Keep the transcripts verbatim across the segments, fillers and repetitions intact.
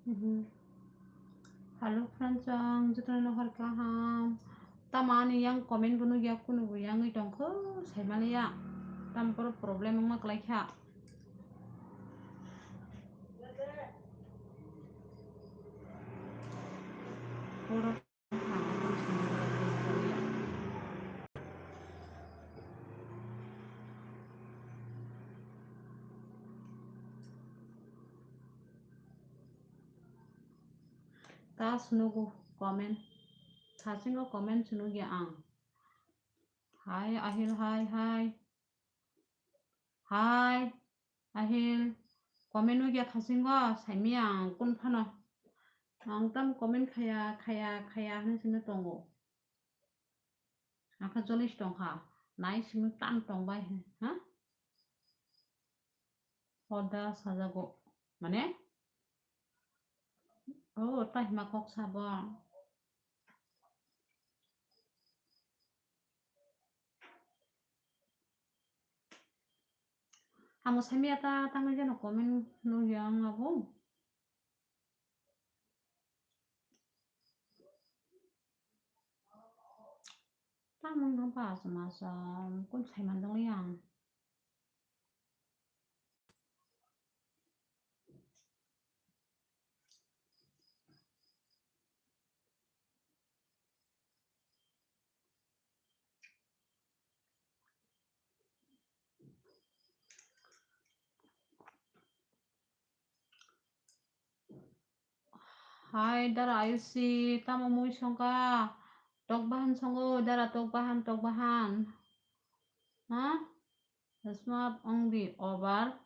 Mhm. Hello friends, ang jotono hor kaham. Tamo ani yang comment bo nukya, kunu bo yangwi tongkho, saimaliya. Tam poro problem wngma kwlaikha. Poro Ta sunugo comment. Sasingo comment sunugi ang. Hai, Ahil, hai, hai. Hai, Ahil. Comment nugya thasingo, saimaya ang kun phano. Ang tam comment khaya, khaya, khaya hinwi simi tongo. Akha jolis tongkha. Nai simi tam tongbai, ha? Hoda sajago. Mane? Oh, ta hima kok sabo. Amo saimaya ta, tangwi jano comment nugya ang abo. Tamung no ba asam asam kun sai manjak le ang. Hai, dara Ayushi, tamo mui songka? Tok bahan songo, dara tok bahan, tok bahan. Ha? Smart ongdi, obar.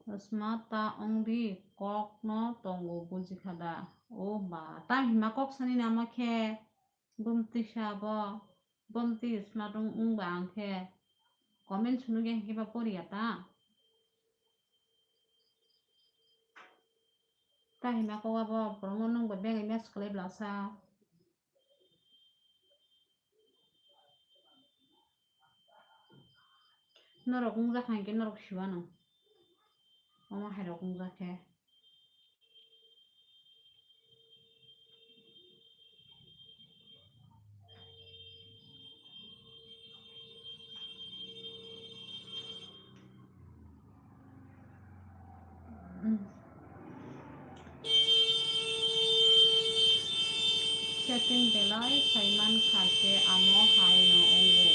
Smart ta ongdi, kok no tongo, buji khada. O ba, ta hima kok sani nama khe? Bumtwi sabo, bumtwi smatung wngba ang khe comment sunugya hinkhe ba poriya ta. Ta hima kok abo borokno nwng ba beng mess khlai blasa. Norok wngjak kha hinkhe norok siwano. Omo hairok wngjak khe. Setting belai saiman kha khe amo hai no wngo.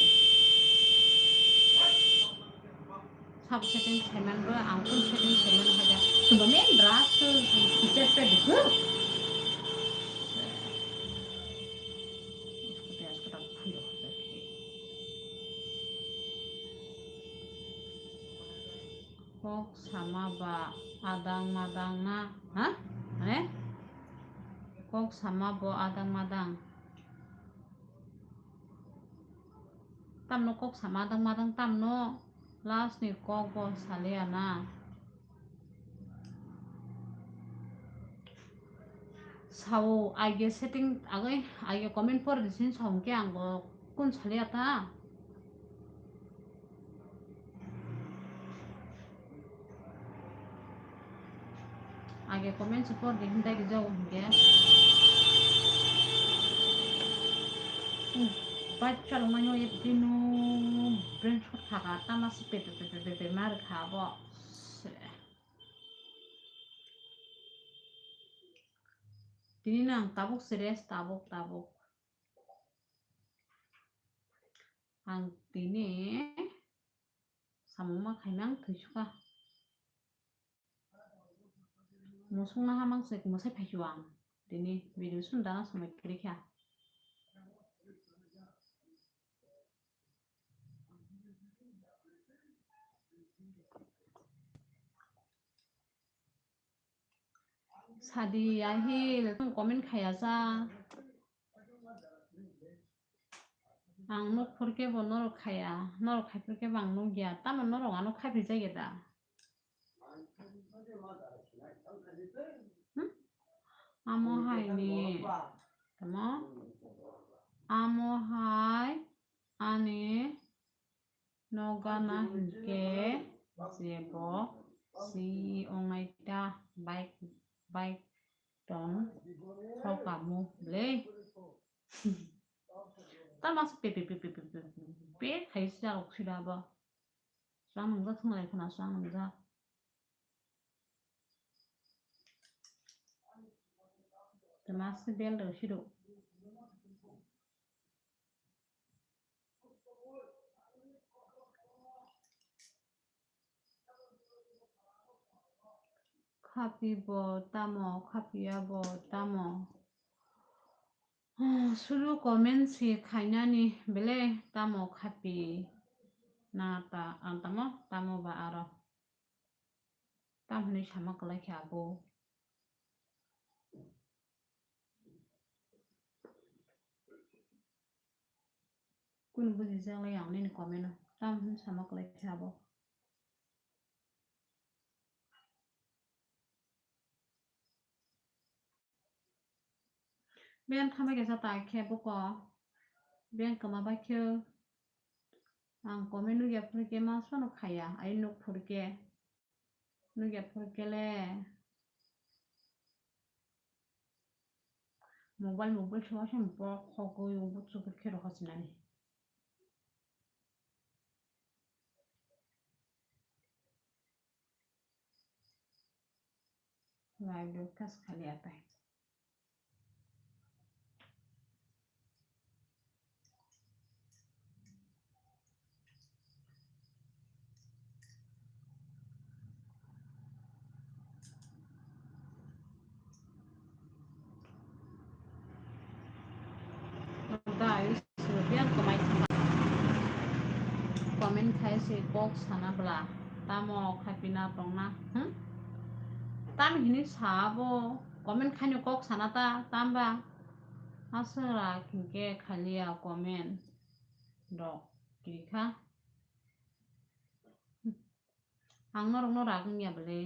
Sab setting saiman bro, ang kun setting saiman haja. Suba main brush to teacher pe dikhu. Kok sama ba adang madang na, ha? Mane? Kok sama bo adang madang. Tamno kok sama adang madang tamno last ni kok bo saliya na. Sao, aige setting, agai, aige comment por di sin sao ke ang bo kun saliya ta. Age comment se por di hindai ke jago hingke. Hmm, bike chalok mani o ye bini brain shot kha ka, tama se pe pe pe mar kha bo. Se. Tini nang tabuk serious, tabuk, tabuk. Ang tini samung ma khaimang thwisu kha. Musung na hamang se musai phaisu ang. Tini video sunda na samai kiri kha. Sadi Ahil, nwng comment khaya sa. Ang nuk phurkhe bo norok khaya, norok khai phurkhe bo ang nukya. Tamo norok ano khai phai jagya da? Hmm? Amo hai ni. Tamo? Amo hai ani. Nogana hinkhe jebo si ongnai ta bike, bike Ton. Khokamo ble. Tamo se pe pe pe pe pe pe pe pe khai se jalok sida bo. Chwng nungjak thwnglai khna chwng nungjak. Tamo se bel rw siro. Khapi bo tamo, khapiya bo tamo. Sulu comment si khainani bele tamo khapi na ta, ang tamo, tamo ba aro. Tam hwnwi sama kwlai khe abo. Kunu bujijak lai ang nini comment o. Tam hwn sama kwlai khe abo. Beng thambai kaisa ta khe buko. Beng kwma bai khe ang comment nukya phuru khe ma sono khaya. Ai nuk phuru khe. Nukya phuru khe le. Mobile, mobile se waisa borok khogwi buchuk khe rw sinani. Live broadcast khali atai. Dai, sibiyang kwmai thangkha. Comment khai se kok sana bwla. Tamo khaipina tongna, hmm? Tam hini sa abo. Comment khaino kok sana ta, tamba? Aswk rak hinkhe khaliya comment rok kirikha. Ang norokno rak wngya bwle.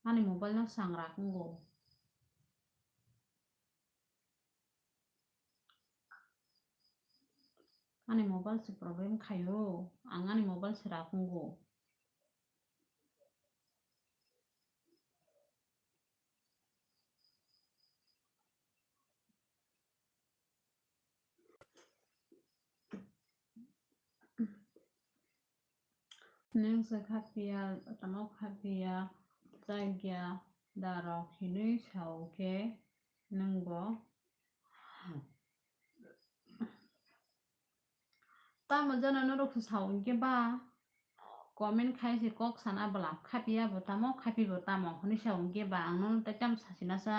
Ani mobile no swng rak wngo. Ani mobile se problem khaio, ang ani mobile se rak wngo. Nwng se khapiya, tamo khapiya, chakya da rok hinwi sao khe nwng bo. Tamo jano norok se sao hinkhe ba comment khai se kok sana bwla, khapiya bo tamo, khapi bo tamo hwnwi sao hinkhe ba ang nono tei tamo sasina sa.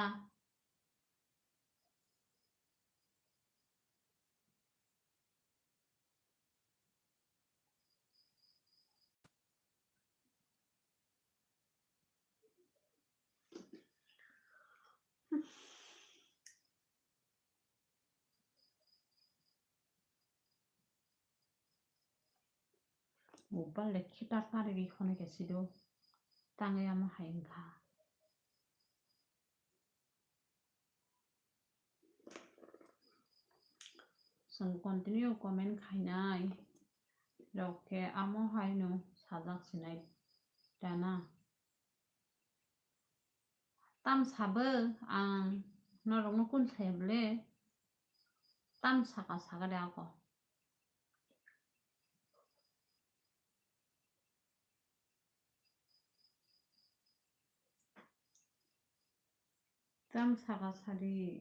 Mobile le khitar tari ri khone ke sido tangwi amo hai wngkha. Chwng continue comment khainai rok khe amo haino sajak sinai dana. Tam sabo ang norokno kun saya bwle? Tam saka saka de ako. Tam saka sadi.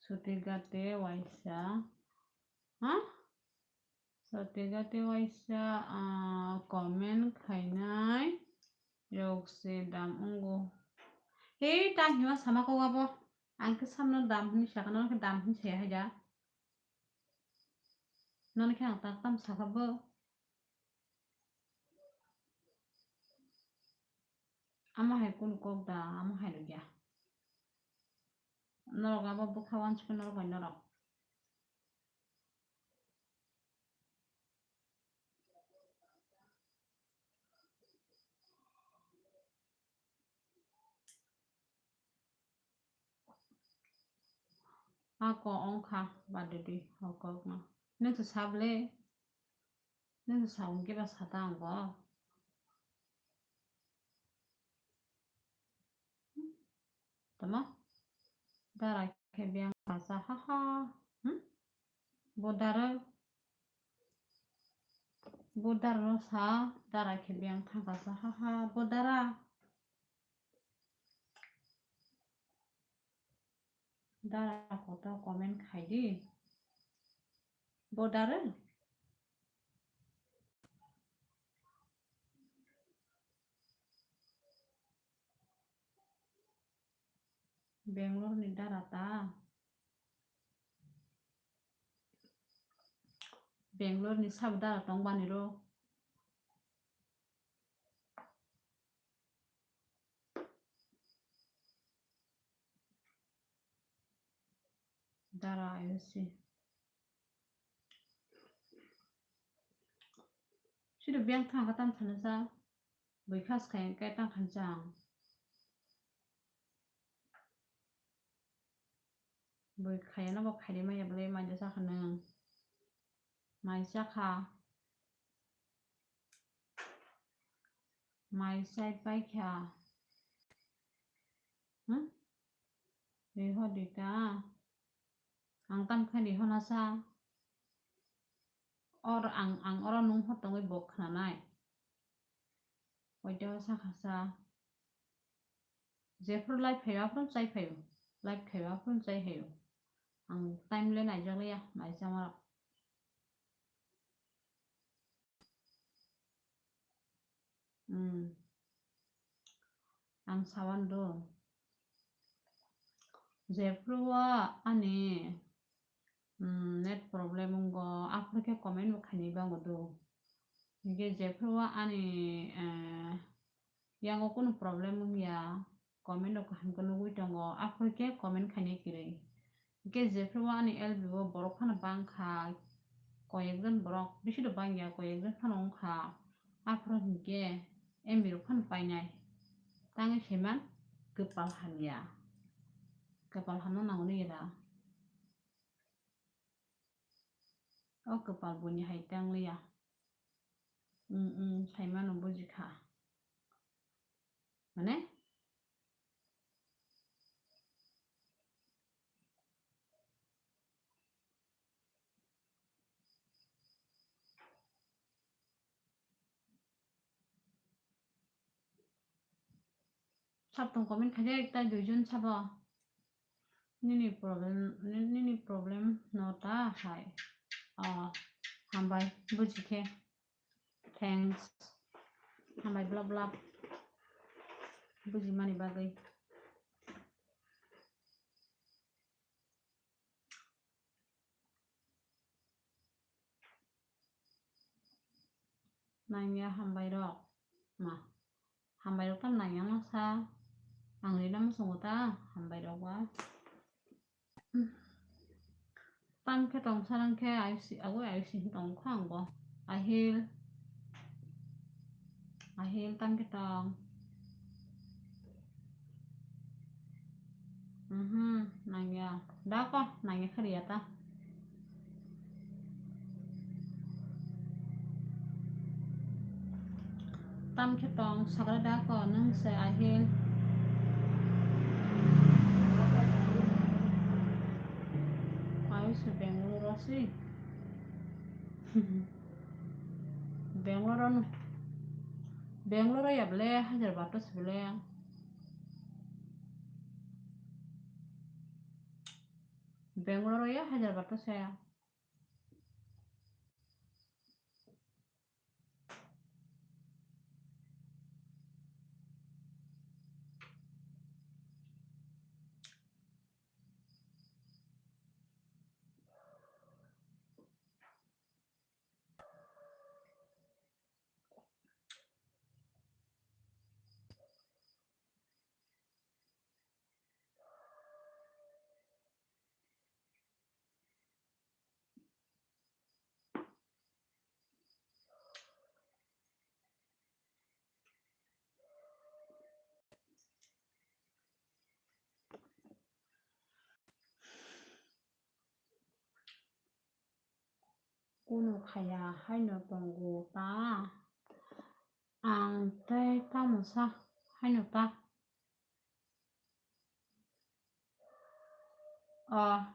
Sotigate waisa. Ha? Sotigate waisa, ah, comment khainai rok se dam wngo. Hei, tang hima sama kok abo. Ang khe samno dam hwnwi sakha, nono khe dam hwnwi saya hai da. Nono khe ang tak tam sakha bo. Amo hai kunu kok da, amo hai rwya. Norok abo bwkha wansukhe norok bai norok. Ako ongkha bade di hokok no. Nung se sable. Nung se sabon keba sata ang bo. Tama? Dara khe biyang kasa ha ha. Hmm? Bo dara. Bo dara no sa. Dara khe biyang thangkasa ha ha. Bo dara. Dara koto comment khai di. Bo dara? Bangalore ni dara ta? Bangalore ni sabo dara tong bani ro? Dara ayo si. Sido biyang thang kha tam thana sa. Bui khas khai kai tang khan chang. Bui khaya no bo khaidi maya bole mai jasa kha nung. Mai cha kha. Mai chai pai kha. Hmm? Riho di ta. Ang tam kha riho na sa. Or ang, ang oro nung hor tongwi bo khnanai. Oito sakha sa. Jephru live phaio aphuru chai phaio. Live khaio aphuru chai phaio. Ang time le naijak liya, naijak ma. Hmm. Ang sawan do. Jephru o ani, hmm, net problem wngo, aphuru khe comment bo khaini bango do. Hinkhe jephru o ani, eh, yango kunu problem wngya, comment rok kaham khe nugwi tongo, aphuru khe comment khaini kwrwi. Hinkhe jephru o ani L B o borok phano bangkha, koyekjon borok, bisi rok bangya, koyekjon phano wngkha, aphuru hinkhe M B rok phano painai. Tangwi saiman kwpal hamya, kwpal hamna nango nw era. O kwpal buini hai tang liya. Mm, mm, saimano bujikha. Mane? Sab tong comment khaijak ekta duijon sabo. Nini problem, ni-, nini problem no ta hai. Oh, hambai, bujikhe. Thanks. Hambai blap blap. Bujimani bagwi. Nangya hambai rok. Ma. Hambai rok tam nangya masa. Ang rina musungo ta hambai rok ba. Tam khe tong sarang khe ayusi, agoi ayusi tong kho ang bo. Ahil. Ahil tam khe tong. Mhm, nangya. Da ko, nangya khariya ta. Tam khe tong, sagra da ko, nung se ahil. Ayusi Bangalore o si. Bangalore no, Bangalore ya bole hajar bato se bole. Bangalore ya hajar bato se. Kunu khaya haino tongo ta. Ang tei tamo sa haino ta. O.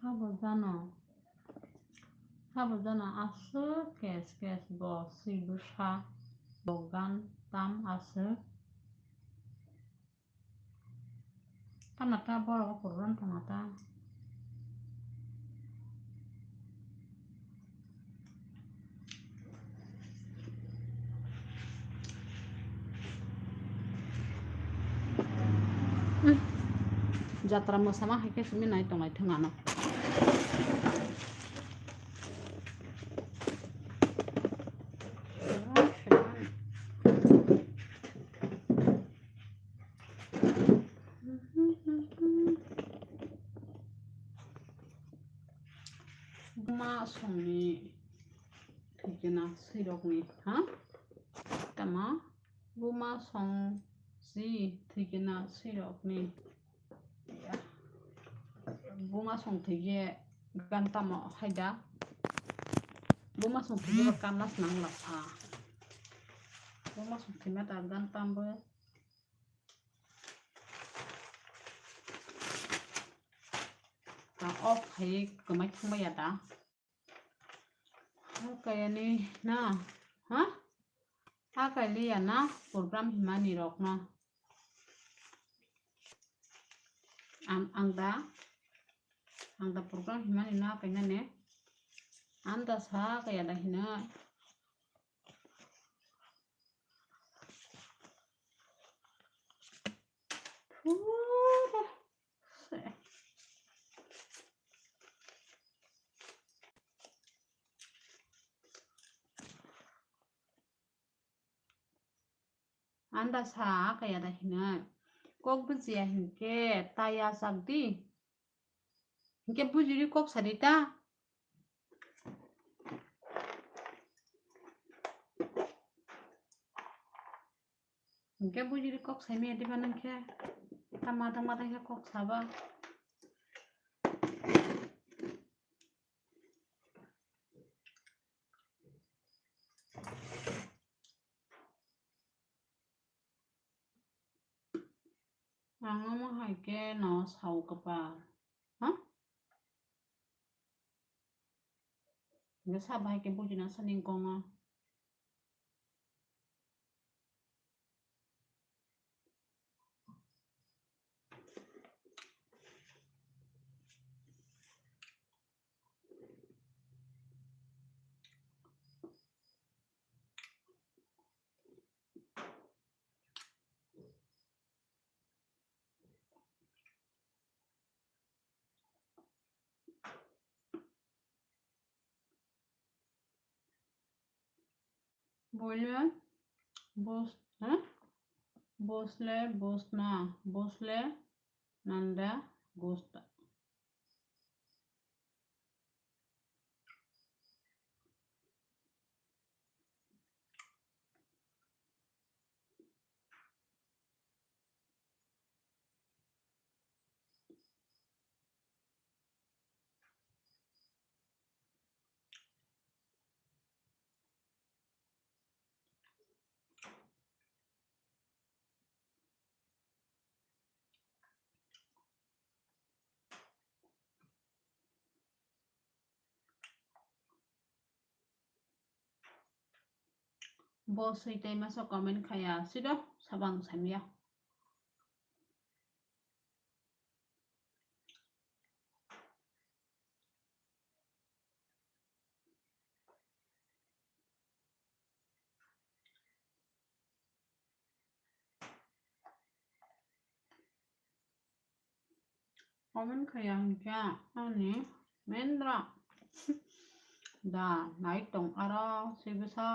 Sabo jano, sabo jano aswk kes kes bo swi bwsa bo gan tam aswk. Tama ta borok o puro wng tong ta. Jatra mwsama hai khe simi nai tonglai thung ano. Buma songni thwikena swirokni, ha? Tama buma song si thwikena swirokni. Buma song thwikhe gan tamo haida. Buma song thwikhe bo kanna swnam lapha. Buma song thwima ta gan tambo. Ta off khai kwmai thangbai ya da. Hakayani na, ha? Hakayliya na program himani rok na. Ang, ang da, ang da program himani na kaya ne. Ang da sa kaya da hina. Pura. Anda sa kaya da hina. Kok bujiya hinke taya sak di. Hinke bujiri kok sadi ta. Hinke bujiri kok saimi adiba nangke. Tama tama tangke kok saba. Ang omo hai khe no sao kwpal. Ha? Hingke sabo hai khe bujina sani kongo. Boile bos, ha? Bosle bosna, bosle nanda gosta. Bo swi tei masa comment khaya, sido sabang samya. Comment khaya hinkhe ani mendra da nai tong aro sibisa.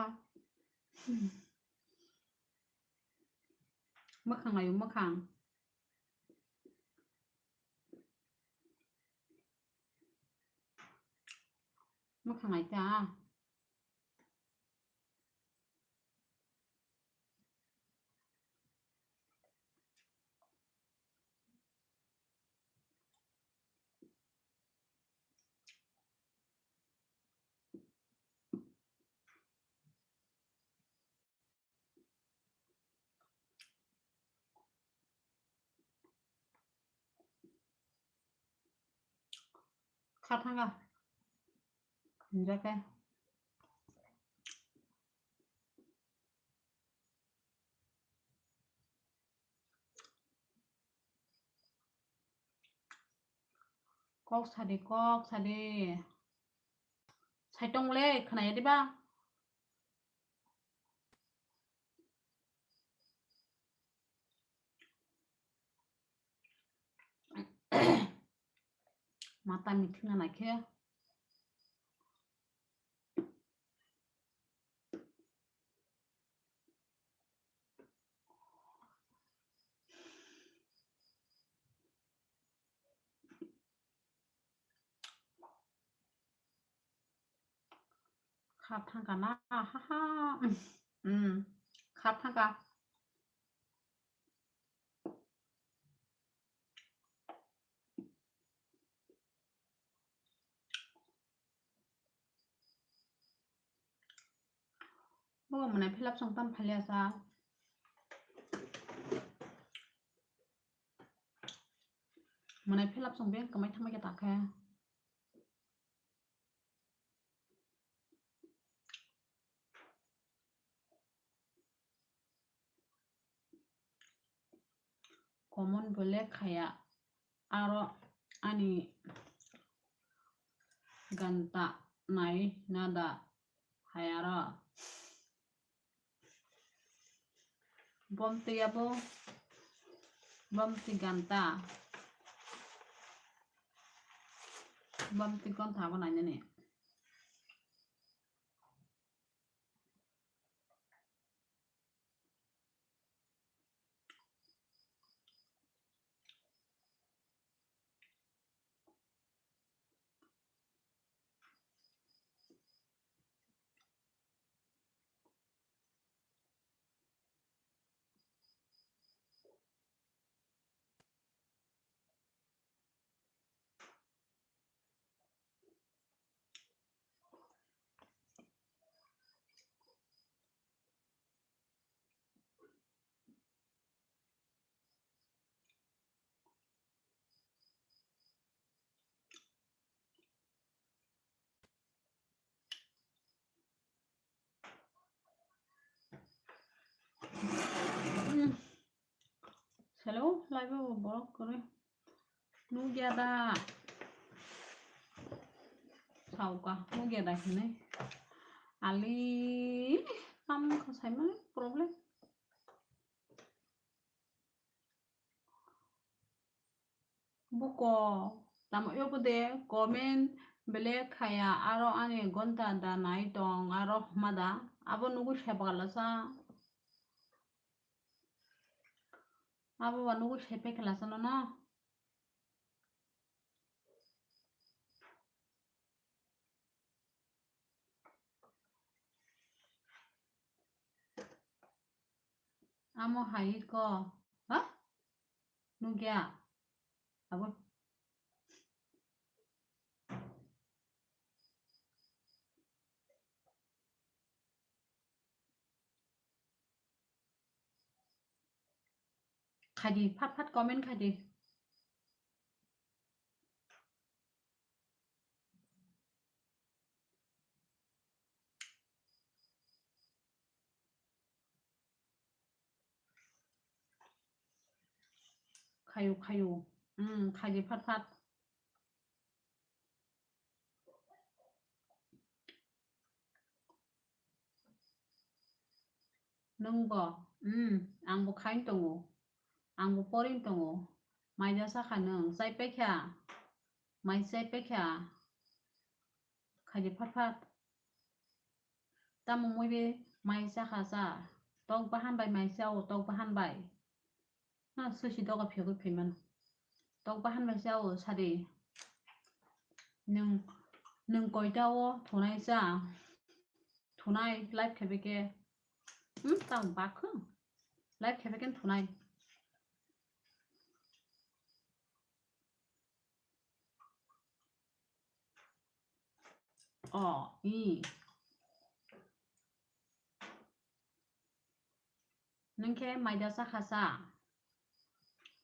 Mwkhang laio mwkhang. Mwkhang lai ta. Kha thanga. Hinjake. Kok sadi, kok sadi. Saitong le khwnaya diba? Mata meeting na naikhe. Khap thangka na, ha ha. Hmm, khap thangka. Bo mwnai philap song tam phalia sa. Mwnai philap song beng kamai thamai khe takhe. Comment bo le khaya, aro ani ganta nai nada hai aro. Bomtwi abo, bomtwi ganta, bomtwi gonta abo nainani. Hello, live o borok kwrwi nukya da? Sauka nukya da hinwi. Ali, tam kha saimani problem. Buko, tamo yobo de comment belek khaya, aro ani gonta da nai tong, aro hwma da, abo nugwi sepha khlasa. Abo ba nugwi sepha khlasa nono. Amo hai ko, ha? Nugya. Abo. Khaidi, phat phat comment khaidi. Khayu, khayu. Hmm, khaidi phat phat. Nwng bo? Hmm, ang bo khain tongo. Ang bo porin tongo. Mai da sakha nwng, chai paikha. Mai chai paikha. Khaidi phat phat. Tamo mui be mai chakha cha. Tok bahan bai mai chao, tok bahan bai. Na susi doga phiyogwi phaimano. Tok bahan bai chao sadi. Nwng, nwng koita o thunai cha. Thunai live khaibeke. Hmm, tang bakho. Live khaibeke thunai. O, i. Nwng khe maida chakha sa.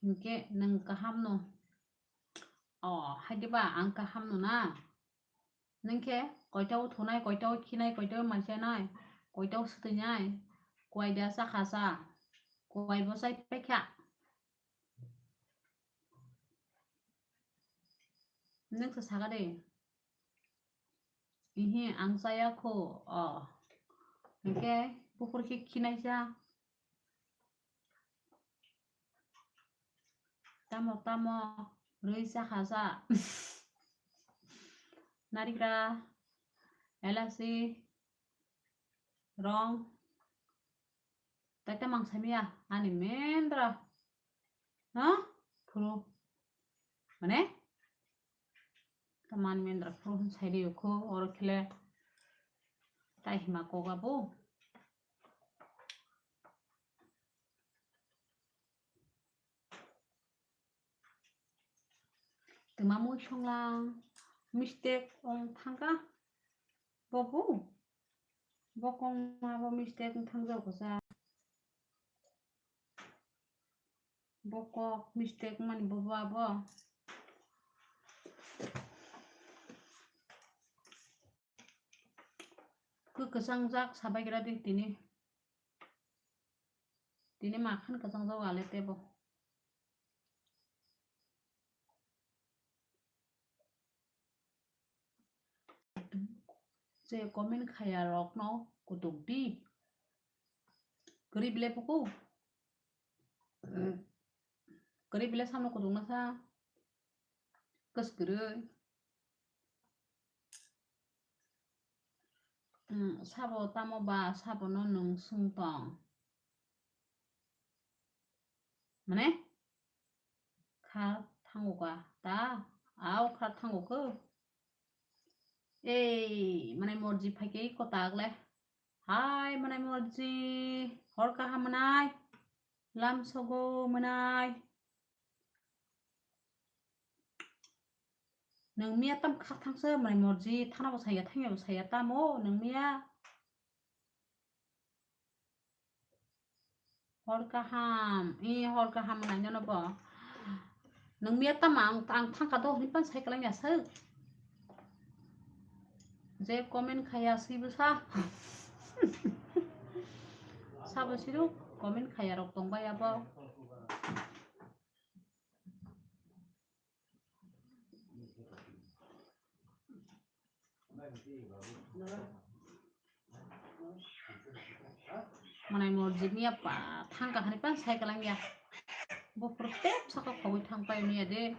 Hinkhe nwng kaham no. O, hai diba ang kaham no na. Nwng khe koita o thunai, koita o khinai, koita o manchainai, koita o swtwinai, kuai da chakha sa. Kuai bo chai paikha. Nwng se saka de. Ihi, ang chaya kho. O. Hinkhe buphur khe khinai cha. Tamo, tamo, rwi chakha cha. Narikra, elasi, rong. Tai tamo ang saimaya, ani mendra. No? Phuru. Mane? Tamo ani mendra phuru hwn sai rio kho, oro khele. Tai hima koga bo. Twma mui songlang mistake ong thangka. Bo bo. Bo kong ma bo mistake ong thangjago sa. Bo kok mistake mani bo bo abo. Kw-, kwchang jak sabai gra di tini. Tini makhan kwchang jak ale tebo. Je comment khaya rok no kutuk di. Kwrwi bile puku. Kwrwi bile samno kutuk nasa. Kwskwrwi. Hmm, sabo tamo ba, sabo no nwng swng tong? Mane? Kha thango ka ta? Au kha thango kho? Ei, mane morji phaikhe kotak le. Hai, mane morji. Hor kaham mwnai. Lam sogo mwnai. Nwng miya tam khak thangsa mwnai morji, thana bo saya, thangya bo saya, tamo nwng miya. Hor kaham, i hor kaham mwnai nono bo. Nwng miya tam ang, ang thangka do hwnwi pan sai kwlangya sa. Je comment khaya swi bwsa. Sabo siruk comment khaya rok tongbai abo. Mwnai morji miya pa thangka hani pan sai kwlangya. Bo protect saka khogwi thang pai miya de.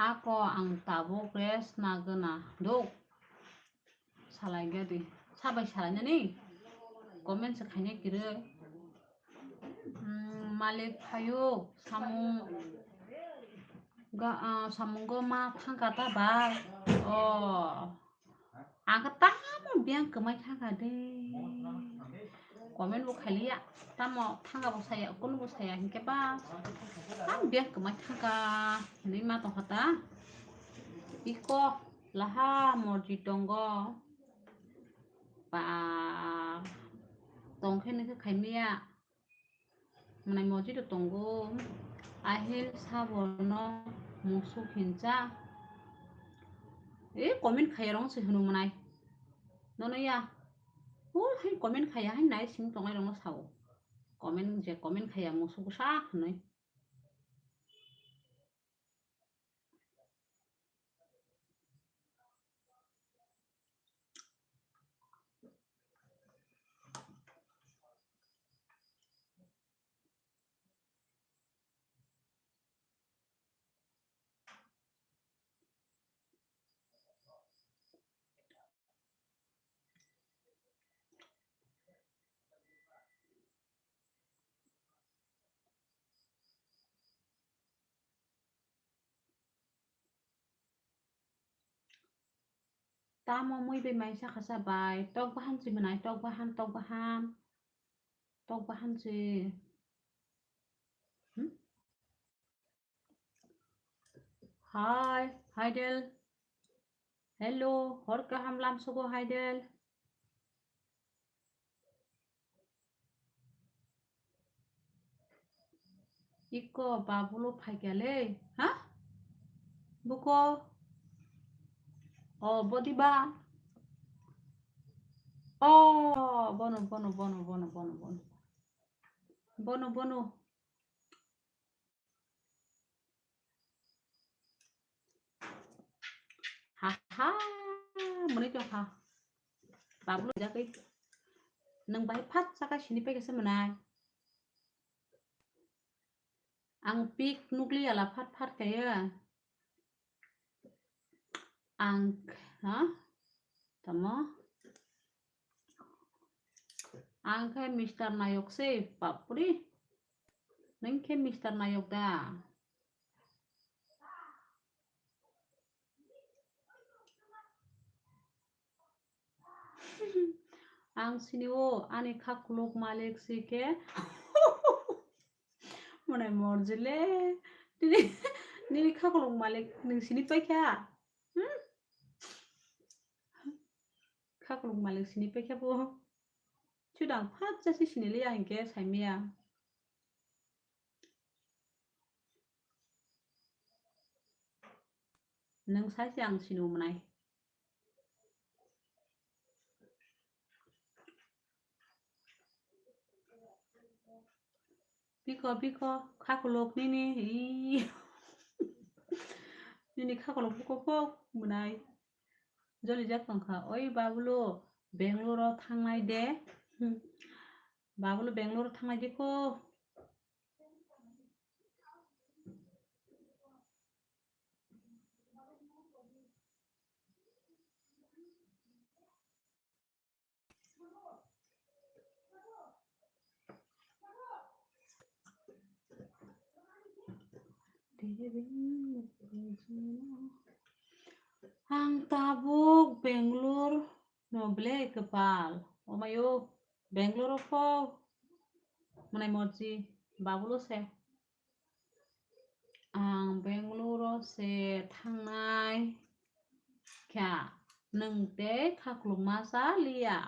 Ako ang tabuk rest na gana do. Salai gadi. Sabai salai nani? Comment se khaina kiri. Hmm, malik phayo samung ga, ah, samung go ma thangka ta ba. Oh. Ang khe tamo biyang kwmai thangka de. Comment bo khailiya. Tamo thangka bo saya, kunu bo saya hinkhe ba. Tamo biyang kwmai thangka hinwi ma tongkha ta. Iko laha morji tongo. Ba tongkhe nokhe khaimiya. Mwnai morji do tongo. Ahil sabono musuk hincha. E comment khaya rong se hwnwi mwnai. Nono ya. O hai comment khaya hai nai sing tongnai rongno sao. Comment je comment khaya musuk sa hwnwi. Tamo mui bai mai sakha sa bai. Tok bahan si mwnai, tok bahan, tok bahan. Tok bahan si. Hmm? Hi, Haidel. Hello, hor kaham lam sugo Haidel. Iko babulo phaikya le, ha? Buko. O, bodi ba. O, bono, bono, bono, bono, bono, bono. Bono, bono. Ha ha, mwnwi tong kha. Bablo jagwi. Nwng bai phat saka sini paikha se mwnai. Ang pik nukli ala phat phat kaya. Ang, ha? Tamo? Ang khe Mister Nayok se, bapri. Nwng khe Mister Nayok da? Ang sini o, ani khaklok malik si khe. Mwnai morjile. Nini, nini khaklok malik nwng sini paikha? Hmm? Khaklok malik sini paikha bo. Chudang phat jasi sini liya hinkhe saimaya. Nwng sai se ang sini mwnai. Biko, biko, khaklok nini, ii. Nini khaklok buko pok mwnai. Joli jak tong kha. Oi, Babulo, Bangalore o thangnai de. Hmm. Babulo, Bangalore o thangnai de ko. Ang tabuk Bangalore no ble kwpal. Omayo Bangalore o pho mwnai morji Babulo se. Ang Bangalore o se thangnai kha, nwng tei khaklokma cha liya.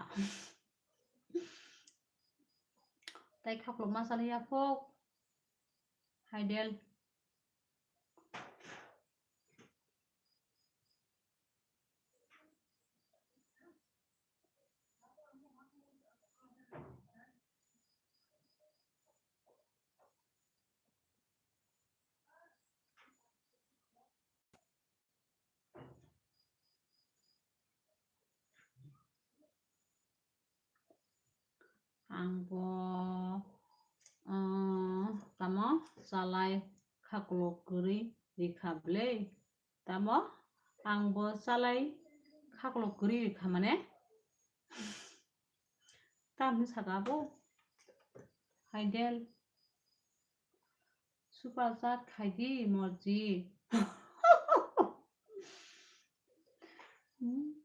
Tei khaklokma cha liya phok, Haidel. Ang bo, ah, tamo chalai khaklok kwrwi rikha ble. Tamo ang bo chalai khaklok kwrwi rikha mane. Tam hinwi saka bo? Haidel. Super chat khai di, morji. Hmm.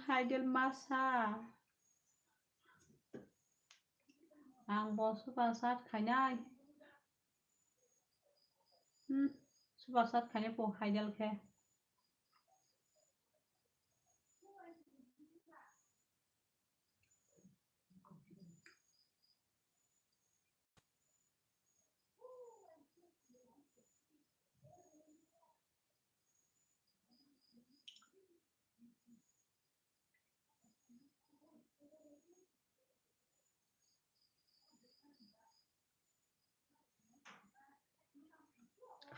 Haidel masa. Ang bo super chat khainai. Hmm. Super chat khainai po Haidel khe.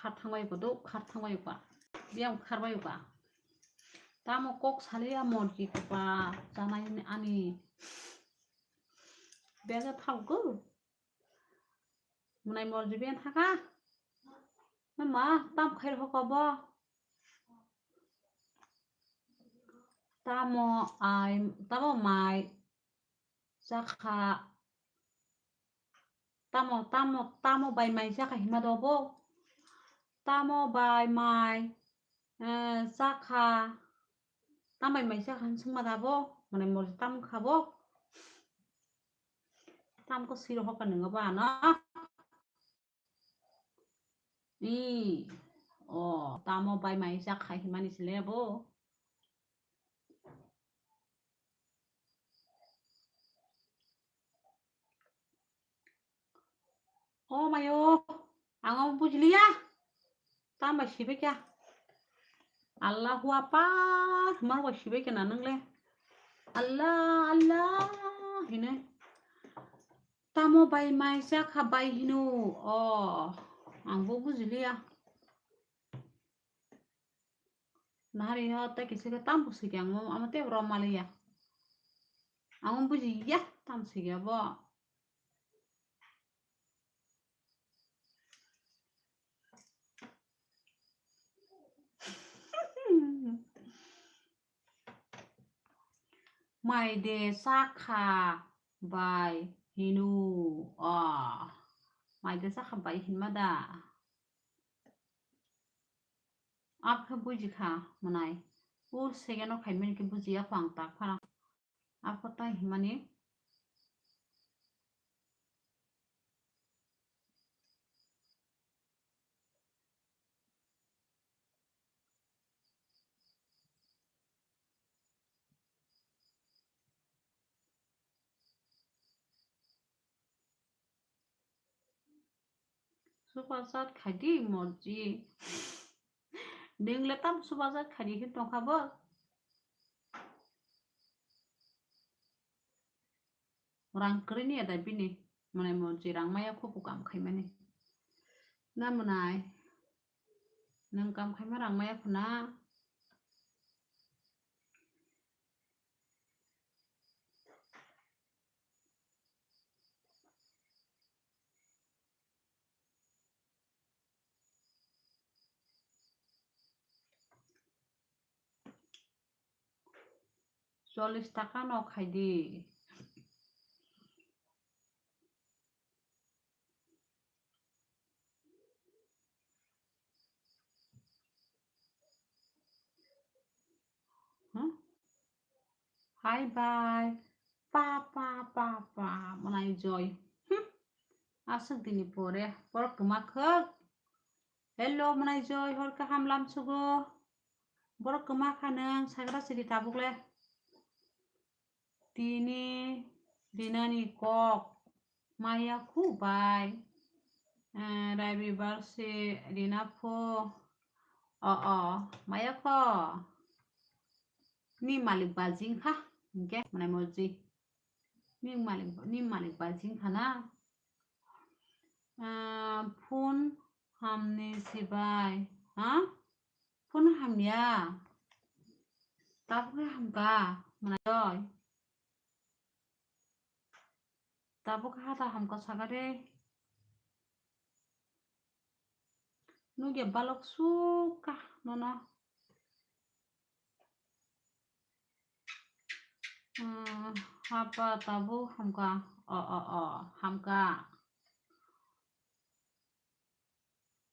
Khar thangbai ko do, khar thangbai ba. Biyang khar bai ba. Tamo kok saliya morji ko ba, janai ni ani. Bega thang ko. Mwnai morji ben thaka. Ma, tam khair hoko bo. Tamo ai, tamo mai. Chakha. Tamo, tamo, tamo bai mai chakha hima do bo. Tamo bai mai, eh, chakha. Tambai maisa khan sungma dabo, mane morji tam khabo. Tam ko siro hoka nungo ba ano. I, o, tamo bai maisa khai himani sile bo. O mayo, ang o bujiliya. Tamo sibaikha. Allahu Akbar, hwnba sibaikha na nwngle. Allah, Allah, hino. Tamo bai maisa kha bai hino. O, ang bo bujiliya. Nahari ho tei kisa khe tam bo sigi ang, amo tei rom maliya. Ang bujiya tam sigi abo. Mai de sakha bai hino. O, mai de sakha bai hinma da. Apha buji kha mwnai. Ur second o khaimani khe buji ya phang tak phara. Apha tai himani. Super chat khai di morji. Nwng le tam super chat khai di hin tongkha bo. Rang kwrwi ni ada bini. Mwnai morji rang maya khupu kam khaimani. Na mwnai. Nwng kam khaima rang maya khuna. Chollish taka no khai di. Huh? Hi, bye. Pa, pa, pa, pa. Mwnai Joy. Hmm. Aswk dini pore. Borok kwma khwk. Hello, mwnai Joy. Hor kaham lamsugo. Borok kwma kha nwng. Sagra sidi tabuk le. Tini rinani kok maya khu bai, eh, Rabibar se rina pho. O, o, maya kho. Ni malik bajing kha, hingke mwnai morji. Ni malik, ni malik bajing kha na. Ah, phone hamni sibai, ha? Phone hamya. Tabuk khe hamka, mwnai Joy. Tabuk khe hata hamka saka de. Nugya balok sukha nono. Hmm, hapa tabuk hamka. O, o, o, hamka.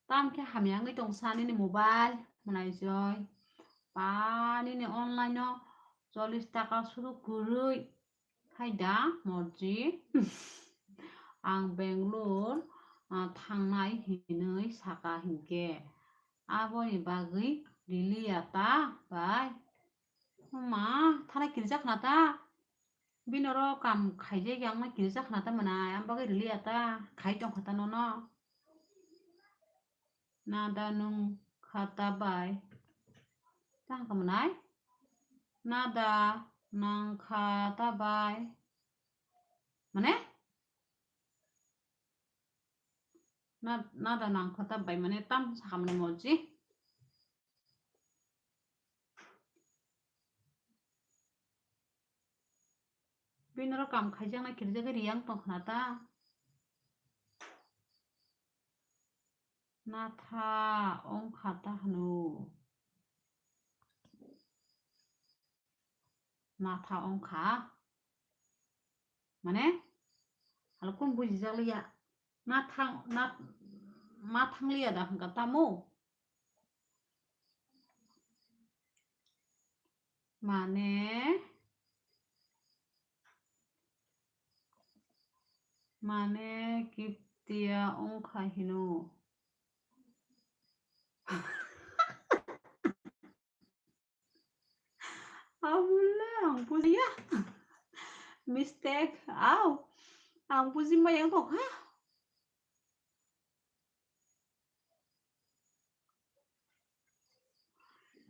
Tam khe hamya wngwi tong sa nini mobile, mwnai Joy. Pa nini online o chollish taka suru kwrwi. Hai da, morji. Ang Bangalore, ah, thangnai hinwi saka hinkhe. Aboni bagwi riliya ta bai. Ma, thana kirjak na ta. Bini oro kam khaijak ya, ang ma kirjak na ta mwnai, ang bagwi riliya ta. Khai tong kha ta nono. Nada nung kha ta bai. Ta hwnka mwnai? Nada nang kha ta bai. Mane? Na, nada nang kha ta bai mane tam sakha mwnai morji. Bini oro kam khaijaknai kirjagwi riyang tong khna ta. Natha ongkha ta hwno. Natha ongkha. Mane? Halkung bujijak liya. Nathang, na, ma thang liya da hwnkha tamo? Mane, mane kiptia wngkha hino. Abulla, ang bujiya. Mistake, aw. Ang buji maya tong kha.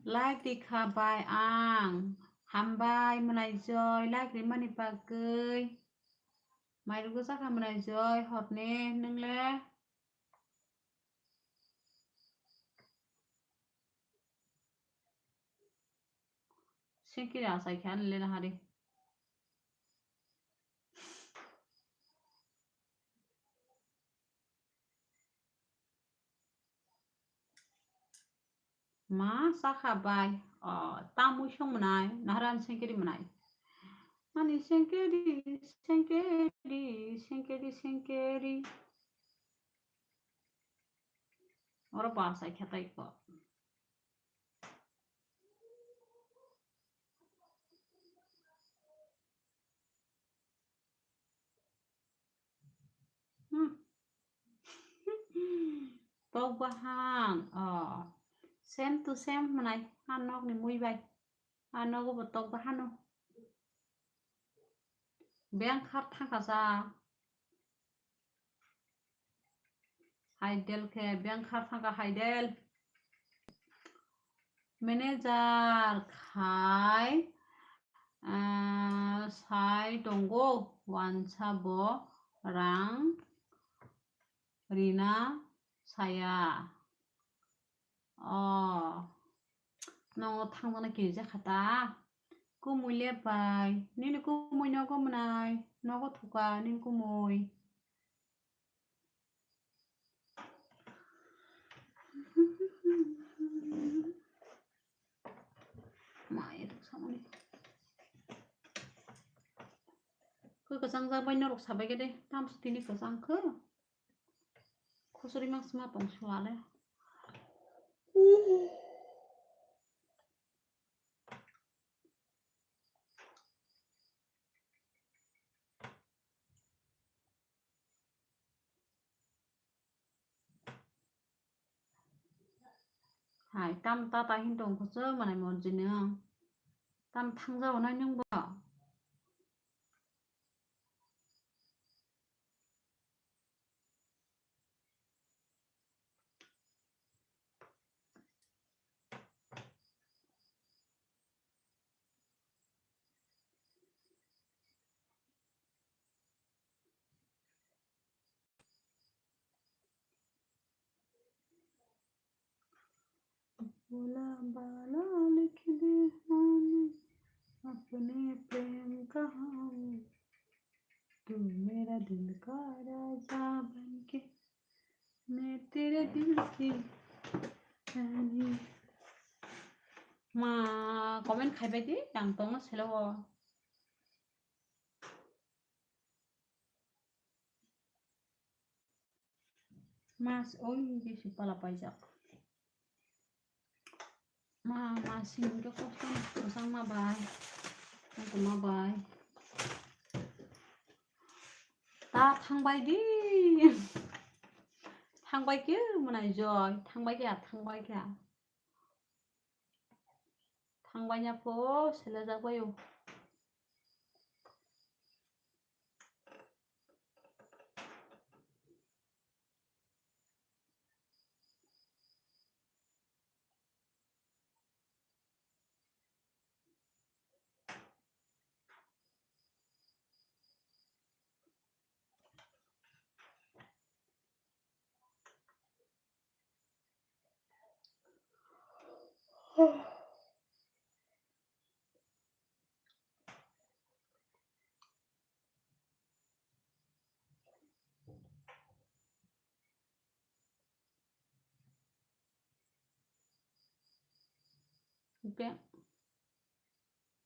Like rikha bai ang. Hambai mwnai joy, like rimani bagwi. Mairugo sakha mwnai joy, horni nwngle. Sengkiri asai khe ani lena hari. Ma sakha bai. O, tamwi song mwnai, naharan sengkiri mwnai. Ani sengkiri, sengkiri, sengkiri, sengkiri. Oro ba sai khe tai ko. Hmm. Tok bahang. Oh. Same to same mwnai. Ha nok ni mui bai. Ha nogo bo tok bahano. Beng khar thangkha sa. Haidel khe beng khar thangkha haidel. Manager khai, ah, sai tongo wansa bo rang rina saya. O, nongo thangjakna kirijakha ta? Kumui le pai. Nini kumui nogo mwnai. Nogo thuka nini kumui. Mai rok samani. Khe kwchang jak bai norok sabai khe de. Tamso tini kwchang khe. Khosori mak sima tong sua le. Hai, tam tata hin tong kho se manai monjini ang. Tam thangja onai nung bo. भोला बाला लिख दे हमें अपने प्रेम कहानी। तू मेरा दिल का राजा बन के, मैं तेरे दिल की रानी। Ma comment khai bai di, ang tongo selo o. Mas, oi, Jisu pala paijak. Ma, ma, sini ke kosto, kosang ma bai. Aku ma bai. Ta thang bai di. Thang bai ke, mwnai joy. Thang bai ke, thang bai ke. Thang bai ya pho, sele jak bai o. Beng.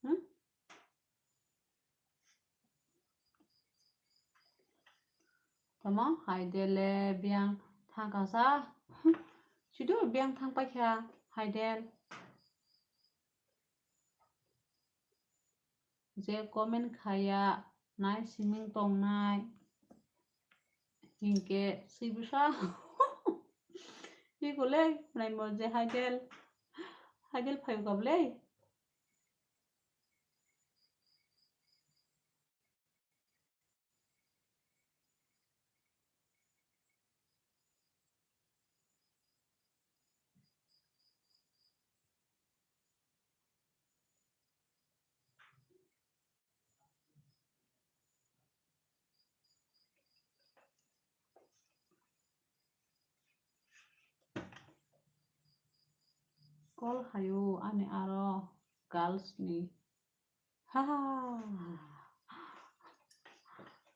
Hmm? Tamo, haidele, beng thangkha sa. Chudu, beng thang paikha, haidel. je comment khaya nai siming tongnai. Hinkhe sibisa. Hikolei, naimo je haidel. Haidel phayo gablei. Call hayo ani aro girls ni. Ha ha.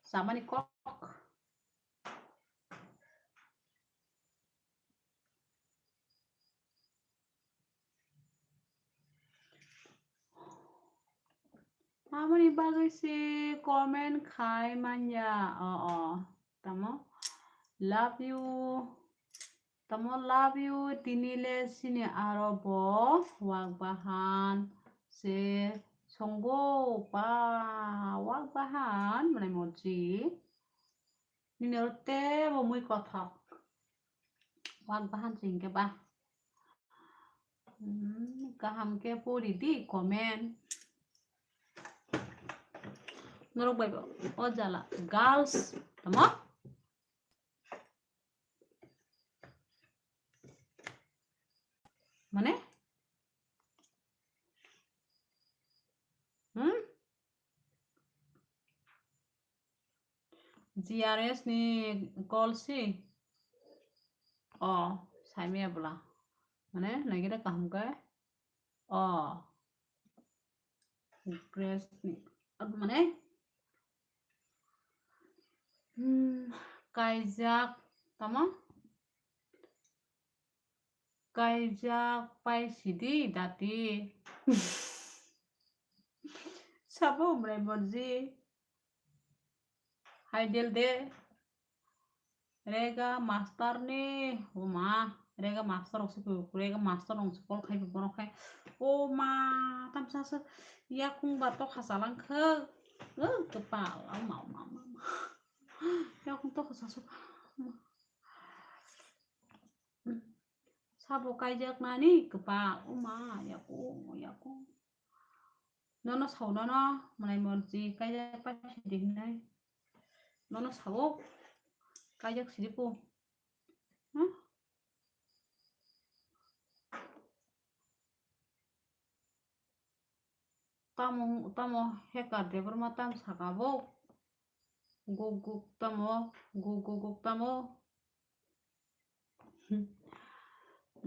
Samani kok. Amoni bagwi se comment khai manya. O, o. Tamo? Love you. Tamo love you. Tini le sini aro bo wak bahan se songo pa wak bahan mane moji. Nini oro tebo mui kothok. Wak bahan se hinkhe ba. Hmm, kaham khe pori di comment. Norok bai bo o jala girls tamo? Mane? Hmm? G R S ni call si. O, saimaya bwla. Mane, naikhe kaham khe. O. Grace ni. Mane? Hmm, kaijak. Tamo? Kaijak pai sidi dati. Sabo umrai morji. Haidel de. Rega master ni. O ma. Rega master rok se, rega master rok se call khai bo khai. O ma. Tamsa se. Yakung ba tokha salang khe. O kepal. O ma, o ma, o ma, o ma. Yakung tokha sasu. Sabo kaijak nani kepal, o ma, yako, yako. Nono sao, nono, mwnai morji, kaijak pai sidi hinai. Nono sao, kaijak sidi po. Huh? Tamo, tamo hacker Debbarma tam saka bo. Guk guk tamo, guk guk guk tamo.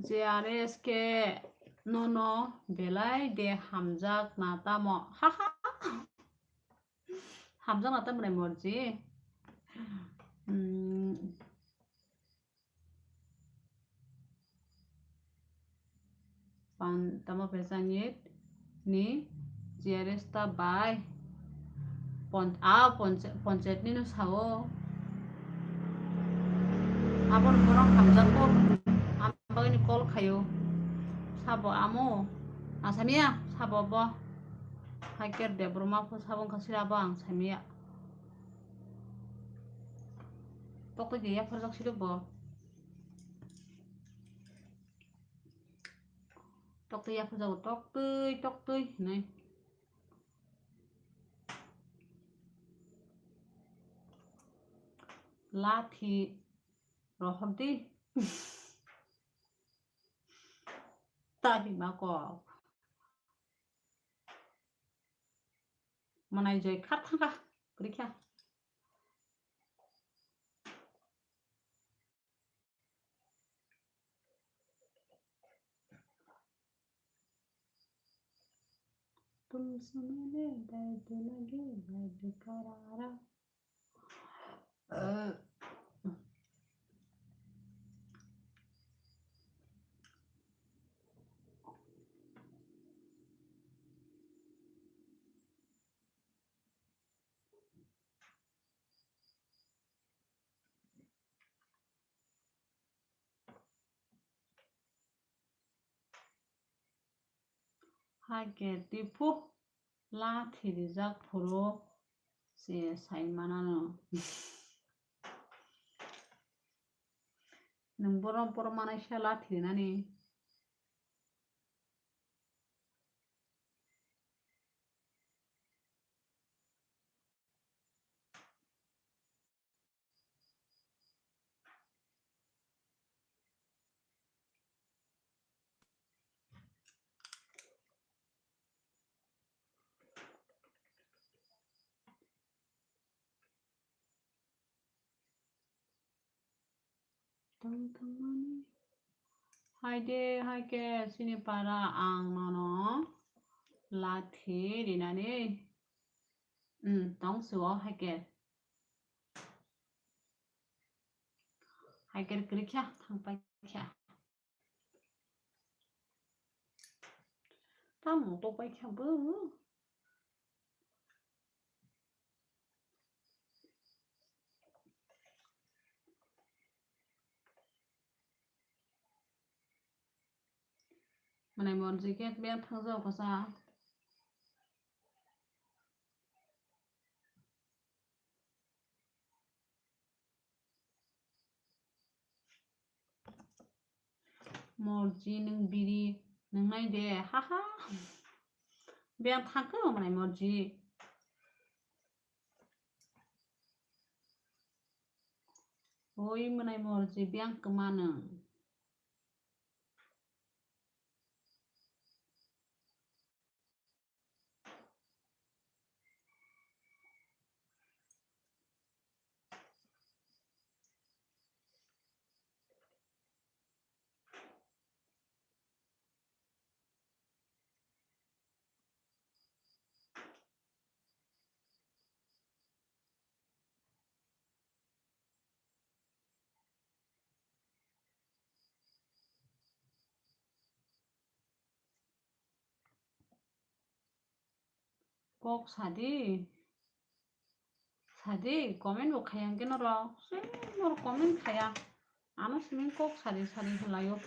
J R S ke nono belai de hamjak na tamo. Ha ha. Hamjak na tamo re morji. Hmm. Pan-, tamo pesa ni, ni G R S ta bai pon-, a poncha-, ponchayat ni no sao. Abon borok hamjak ko, ang bagwi ni call khayo. Sabo amo, ang samia, sabo bo. Hacker Debbarma pho sabo wngkha sira bo ang samia. Tokto je yapharjak siro bo. Toktwi yaphajago, toktwi, toktwi hinwi. Lathi rohordi. Tahi ma kok. Mwnai joi khat thangkha, kwrwikha. तुमसे मिले दर्द लगे दर्द करारा। Hai ke tiphu. Lathi rijak phuru se sai manano. Nwng borom borom manai se lathi rinani. Tong tongmani. Hai de, hai khe, chini para ang nono lathi rinani. Hmm, tong suo, hai khe. Hai khe kwrwi kha, thang pai kha. Tamo to pai kha bo. Mwnai morji khe beng thang jao kwsa. Morji nwng biri nwngnai de, haha. Beng thangkhe mwnai morji. Oi mwnai morji beng kwma nwng. Kok sadi. Sadi, comment bo khaya hwnkhe norok. Se norok comment khaya. Ano simi kok sadi sadi hwlaio.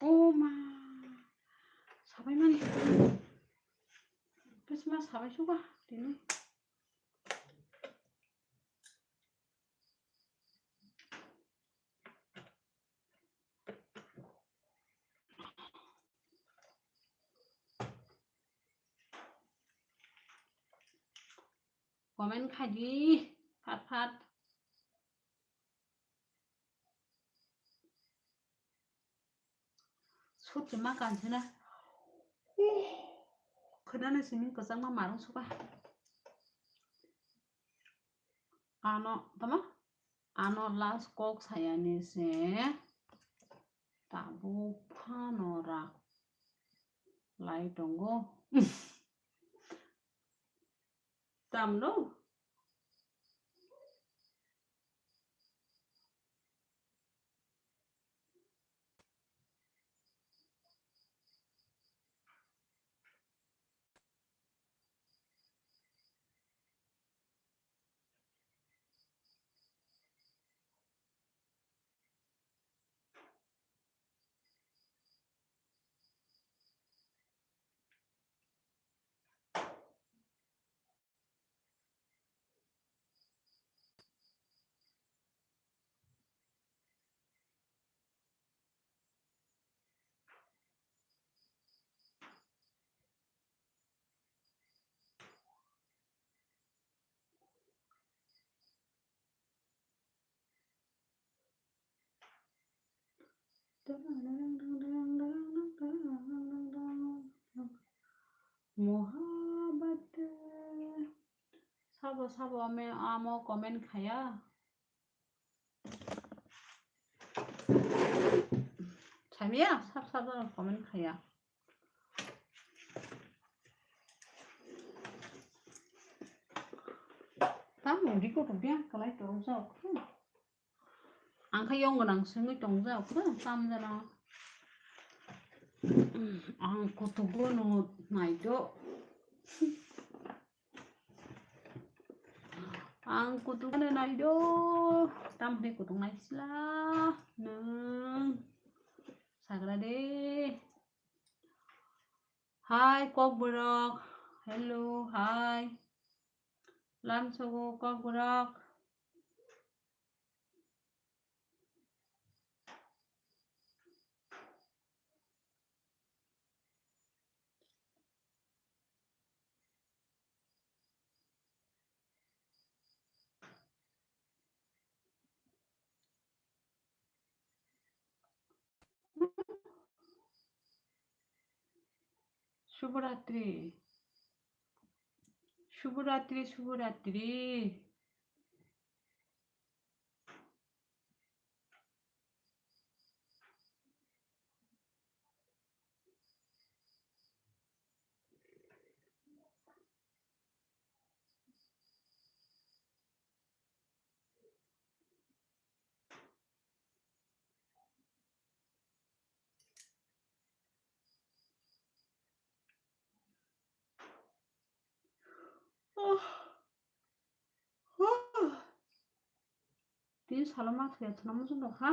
O ma, sabai mani. Bwsma sabai suba tini. Comment khai di, phat phat. Sut ma kansina. Khwnani simi kwchangma marung suka. Ano, tama? Ano last kok sayani se tabuk phano rak lai tongo. Tamno? Mohabbat. Sabo, sabo ame amo comment khaya. Samia, sab, sab, sab comment khaya. Tamo record rok biya kalai torok jao khe. Ang khe yong gwnang sengwi tong jao khe, tam jana. Ang kutugo no naido. Ang kutugo no naido. Tamni kutung naisla. Nung sagra de. Hi, Kokborok. Hello, hi. Lamsogo Kokborok. Shubhoratri. Shubhoratri, Shubhoratri. Tini salo ma thwiya thwna muchung rok ha.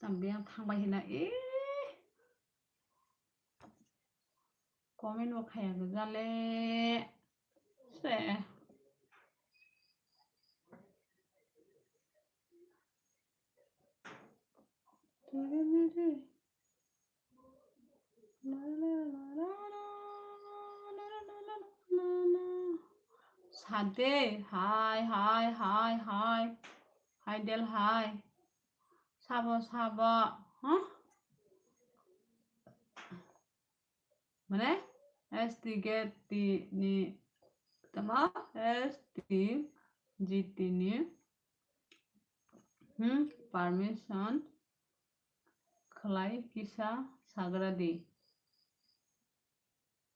Tam biyang thangbai hina, eh. Comment bo khaya gwja le. Se. Sade, hi, hi, hi, hi. Hi, Del, hi. Sabo, sabo. Huh? Mane, S T G T ni, tamo, S T G T ni, hmm, permission khlai kisa sagra di.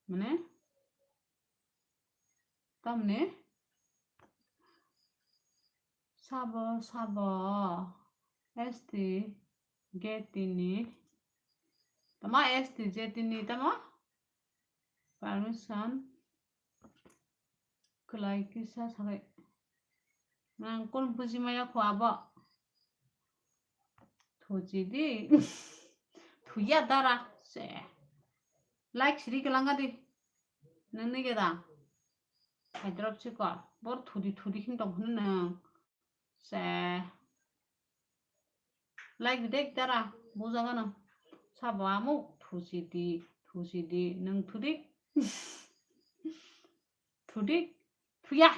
Mane, tamni sabo, sabo, S T G T ni, tamo S T G T ni, tamo permission khlai kisa sagai. Nang kon buji maya kho abo. Thuchi di. Thuya dara. Se. Like siri kelanga di. Nang ni geda. Hydrop chikor. Bor thudi thudi khin tong hwn nang. Se. Like di dek dara. Buja gana. Sabo amuk thuchi di. Thuchi di. Nang thudi. Thudi. Thuya.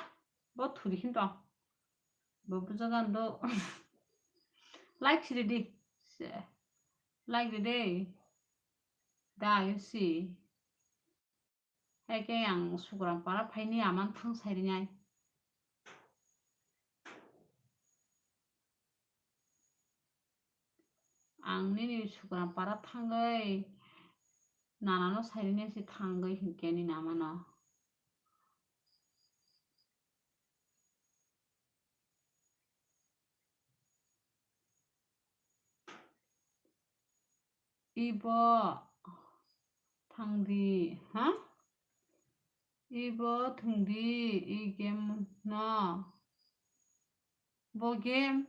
Bo thudi khin tong. Bo buja gan do. Like siri di. Se. Like di dei. Da, you see. Hai khe ang Sugram para phaini aman thang sai rinai. Ang nini Sugram para thangwi nanano sai rinai se thangwi hinkhe nini amano. Ibo thangdi, ha? Ibo thwngdi, i game no. Bo game,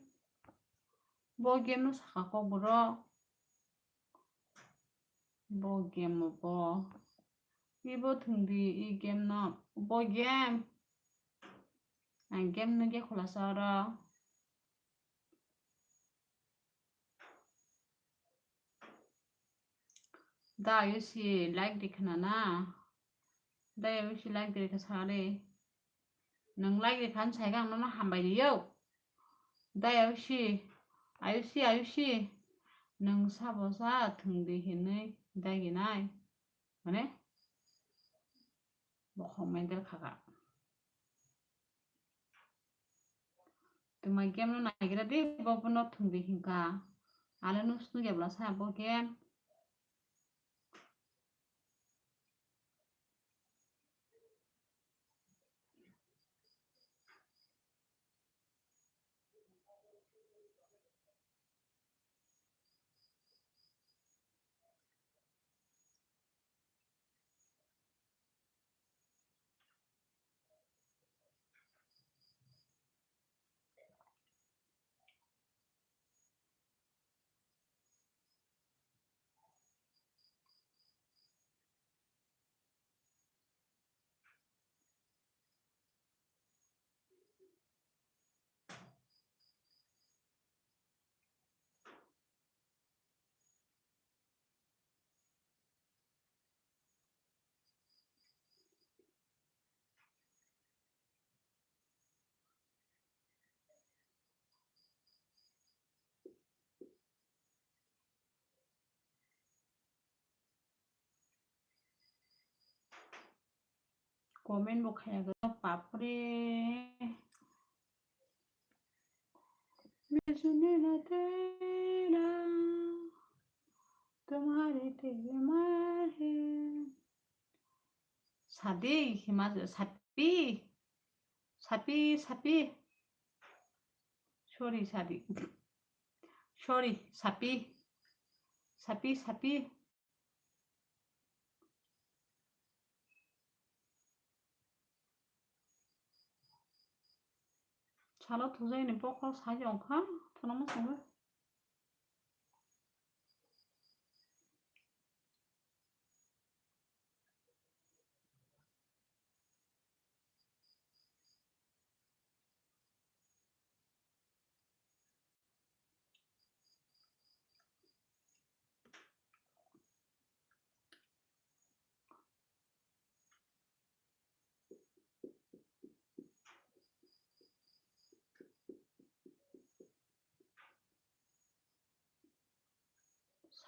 bo game no saka kok borok. Bo game bo. Ibo thwngdi, i game no. Bo game. Ang game no ge khulasa oro. Da, ayushi, like di khna na. Da, ayushi, like di khna sa de. Nang like di khan sai kang no hambai di yo. Da, ayushi, ayushi, ayushi. Nang sabo sa thwng di hinwi dagi nai. Mane? khok mental khaka. Tuma game no naigira de, bo no thung de hinka. Ale no snu gebla sa bo game. Comment bo khaya gana, bapre. Mujhe na tera tumhare te mar hai. Sadi hima sapi. Sapi, sapi. Sorry, sadi. Sorry, sapi. Sapi, sapi. Salo thujai ni bokhok sai ongkha, thana muchungo.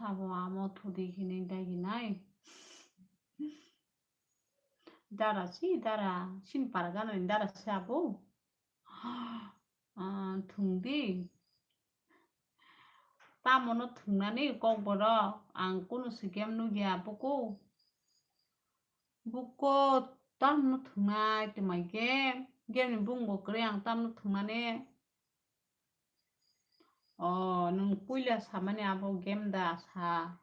Sabo amo thudi hinwi dagi nai. Dara si dara, sin pargana ni dara si abo. Ah, thwng di. Tamo no thwngnani kokborok, ang kunu si game nugya buku. Buko tamo no thwngnai twmai game, game ni bung bo kwrwi ang tamo no thwngnani. O, nwng puila samani abo game da sa.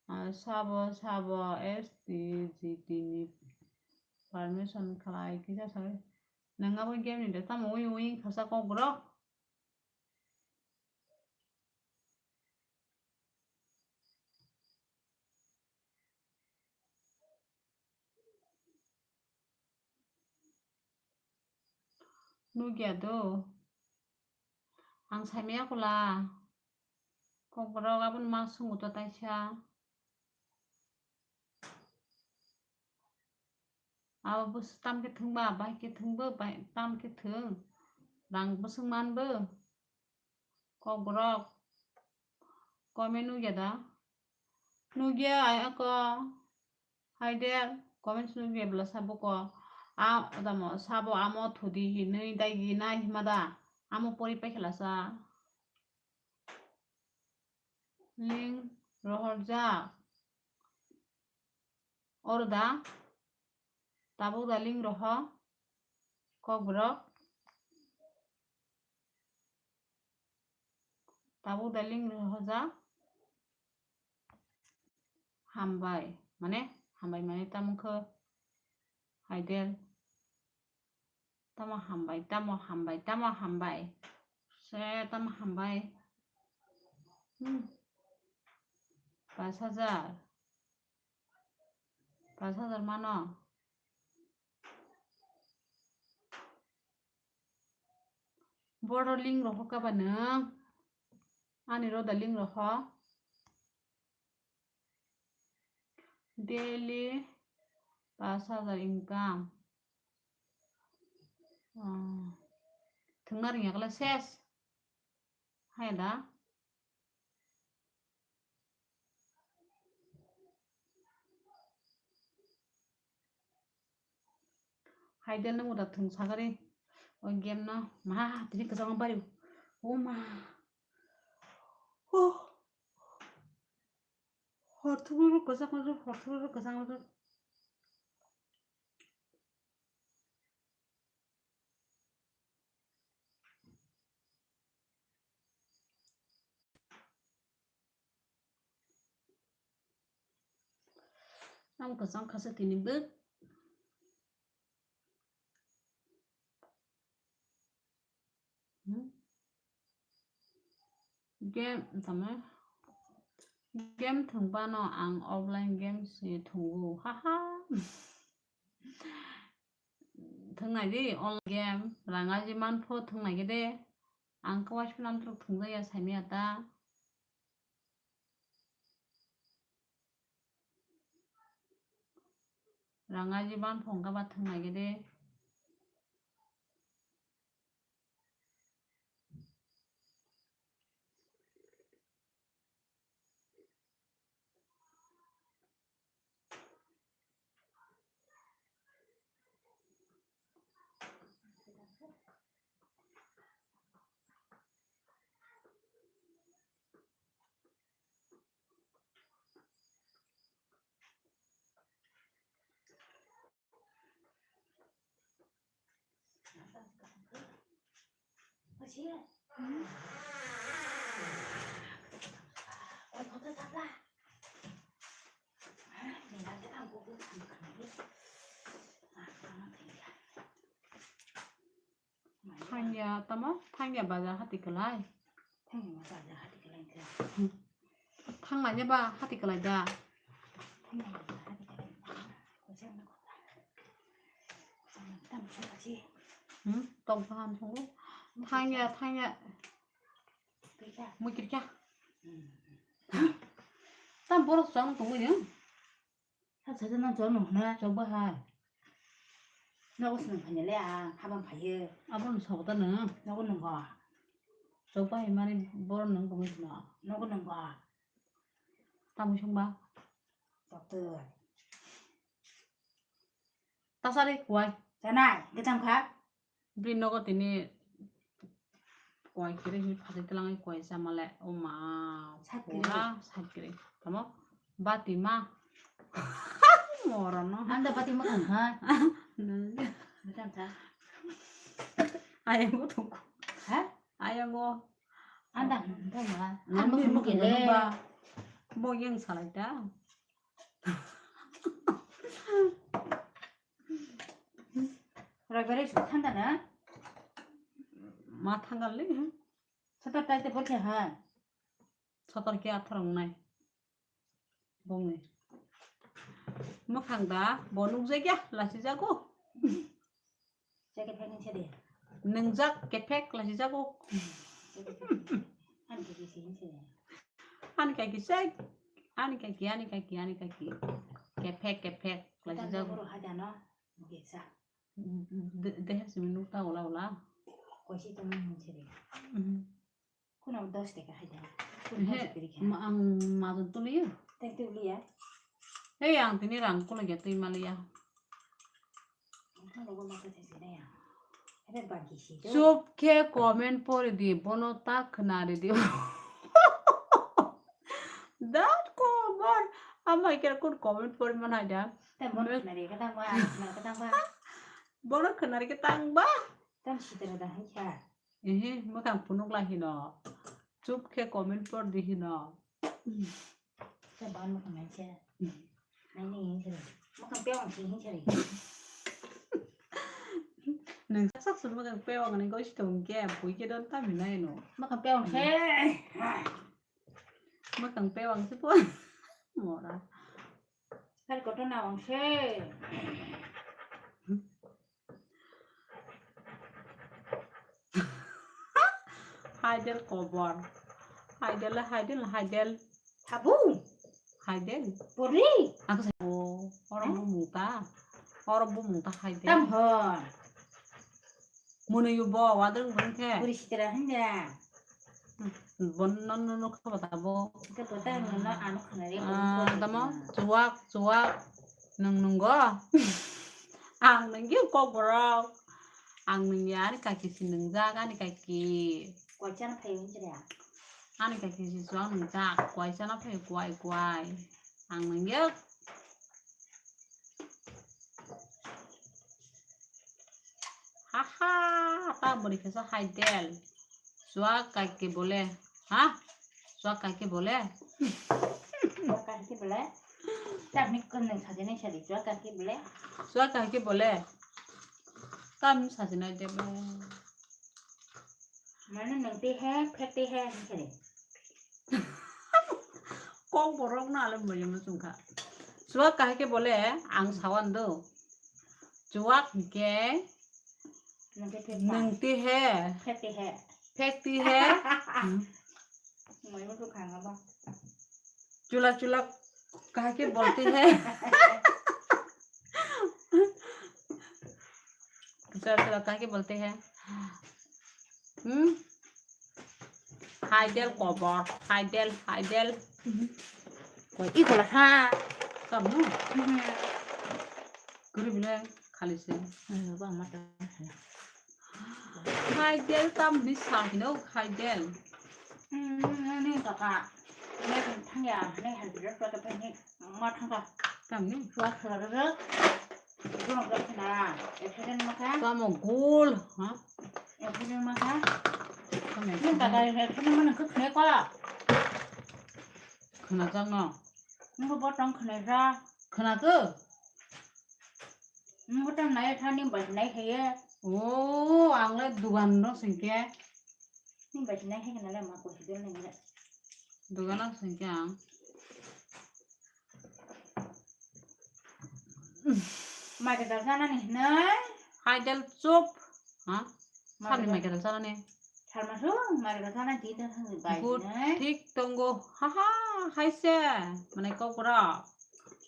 Ah, sabo, sabo, S T G T ni permission khlai kisa sawi. Nwng abo game ni da tamo ui ui khasa kokborok. Nugya do. Ang saimaya kula. Kokborok aboni ma sungo to taisa. Abo bwswk tam khe thwngba, bai khe thwngbo, bai tam khe thwng. Rang bwswk manbo. Kokborok. Comment nugya da? Nugya ai ako. Hai de, comment nugya bwla sabo ko. A, tamo, sabo amo thudi hinwi dagi nai hima da? Amo pori paikha lasa. Link rohorjak. Oro da? Tabuk da link roho. Kokborok. Tabuk da link rohojak. Hambai. Mane, hambai mane tamo khe. Haidel. Tamo hambai, tamo hambai, tamo hambai. Se tamo hambai. Hmm. Pas hajar. Pas hajar mano. Boro link roho kaba nwng. Ani ro da link roho. Daily pas hajar income. Oh. Thwngna rwngya kala ses. Hai da. Idol no muda thung sagari. O game no. Ma, tini kwchangma bari. O ma. Oh. Hor thugro kwchangma, hor thugro kwchangma. Ang kwchang khasa tini bwk. Hmm? Game, tamo? Game thwngphano ang offline game se thwngo. Haha. Thwngnai di online game, rang aji manpho thwngnai khe de. Ang kwbaiphano amtwrwk thwngjaya saimanya ta. Rang aji manpho wngkha ba thwngnai khe de. Thangya tamo? Thangya bazar hati kwlai. Thangya bazar hati kwlai khe. Hmm. Thanglainai ba hati kwlai da. Thangya bazar hati kwlai. Kwchangma kwchang. Kwchangma tamo kwchang. Hmm, tong phan thangwi. Thangya, thangya. Kwchang. Mui kirkya. Hmm. Tam borok chwng tongwi no. Sab sajak nang chwng nung hwnwi. Chwng bahai. Nogo swnam phainai le ang habang phaiyo. Abono sobo ta nung? Nogo nungo. Chwng bahai mani borok nung tongwi sino. Nogo nungo. Tamwi sung ba? Doctor. Tasari kuai. Chanai, gajang kha. Bini nogo tini kuai kiri hi phasai twlangwi kuai chamale. O ma, sat kiri. Pura sat kiri. Tamo? Bati ma. Morono. Anda bati ma kang ha? Nang. Gajang kha. Ayang go thuk. Ha? Ayang go. Anda, anda ma. Nang anda ni ma mukile. Ba. Bo yang salai ta. Roibare su thanda na? Ma thanga le. Sotor taite porkhe ha. Sotor ke athar wngnai. Bongni. Mwkhang da bo nukjakya lasijago. Jacket pant hinse de. Nungjak kephek lasijago. Ani kaki se hinse de. Ani kaki se. Ani kaki, ani kaki, ani kaki. Kephek, kephek lasijago. Boro hajano. Gesa. De, de simi nukta ola ola. Koisi tongmani hinse de. Mhm. Kuno dos taka hai da. Kuno hai kiri kha. Ma, ang majun tuliyo. Tei tuliya. Ei, ang tini rang kulo ya tui maliya. Ang kulo go mata tei sini ya. Ada bagi si tu. Chup khe comment pori di, bono ta khna ri di. Dat khobor. Amai khe kun comment pori manai da. Tei bono khna ri ka tang ba, khna ka tang ba. Bono khna ri ka tang ba. Tang sitra da hai kha. Ehe, mwkhang phunuk lai hino. Chup khe comment por di hino. Khe ban mwkhang nai se. Nai ni hin sari. Mwkhang pewang si hin sari. Nwng sak sak sur mwkhang pewang ni gosi tong khe, bui khe don tami nai no. Mwkhang pewang se. Mwkhang pewang se po. Mora. Sari kotor na wang se. Haidel kobor. Haidel, haidel, haidel. Habu. Haidel. Pori. Aku sa-, oh, oro bumung ta. Oro bumung ta haidel. Tam hon. Munu yu bo, wadrung bung khe. Pori sitra hinja. Bon non non kha bata bo. Khe bata non non ano khna ri. Ah, tamo chuak chuak nung nungo. Ang nungya kokborok. Ang nungya, ani kaki si nungjak, ani kaki. Koichana phaio hinjira. Ani kaki si suang nungjak, koichana phaio, koi, koi. Ang nungya. Haha, ta bwrwi khe sa hai del. Chua kai ke bole. Ha? Chua kai ke bole? Chua kai ke bole? Tamni kwnwi sajani sadi, chua kai ke bole? Chua kai ke bole? Tamni sajani de bole. Mane nwng twi he, phek twi he, hinwi sadi. Kokborok no ale mujung mujung kha. Chua kai ke bole, ang sawan do. Chuak hwnkhe nwng twi he. Phek twi he. Phek twi he. Mai bo thuk khang abo. Chula chula kahai ke bolte he. Chula chula kahai ke bolte he. Hmm? Haidel kobor, haidel, haidel. Koi, i kola ha. Kamu? Mhm. Kuri bile khali se. Ayo, ba mata. Haidel tam ni sakino haidel. Hmm, ni kaka. Ni thangya, ni haidel kaka ni ma thangka. Tam ni? Suwa suwa rere. Gunung kaka na. Accident maka. Tamo gol, ha? Accident maka. Tamo. Ni kaka accident mana kuk ne kola. Khna jang no. Nungkhe bo tong khna ja. Khna khe? Nungkhe tong nai tha ni bai nai khe ye. O, ang le dugan no sing khe. Ni bai nai khe na le ma ko si dol ni le. Dugan no sing khe ang. Mai da jana ni nai. Hai del chup. Ha? Sabni mai khe rwchana ni. Salma su mai rwchana di ta thang bai. Good, thik tongo. Ha ha, hai se. Mane kok bora.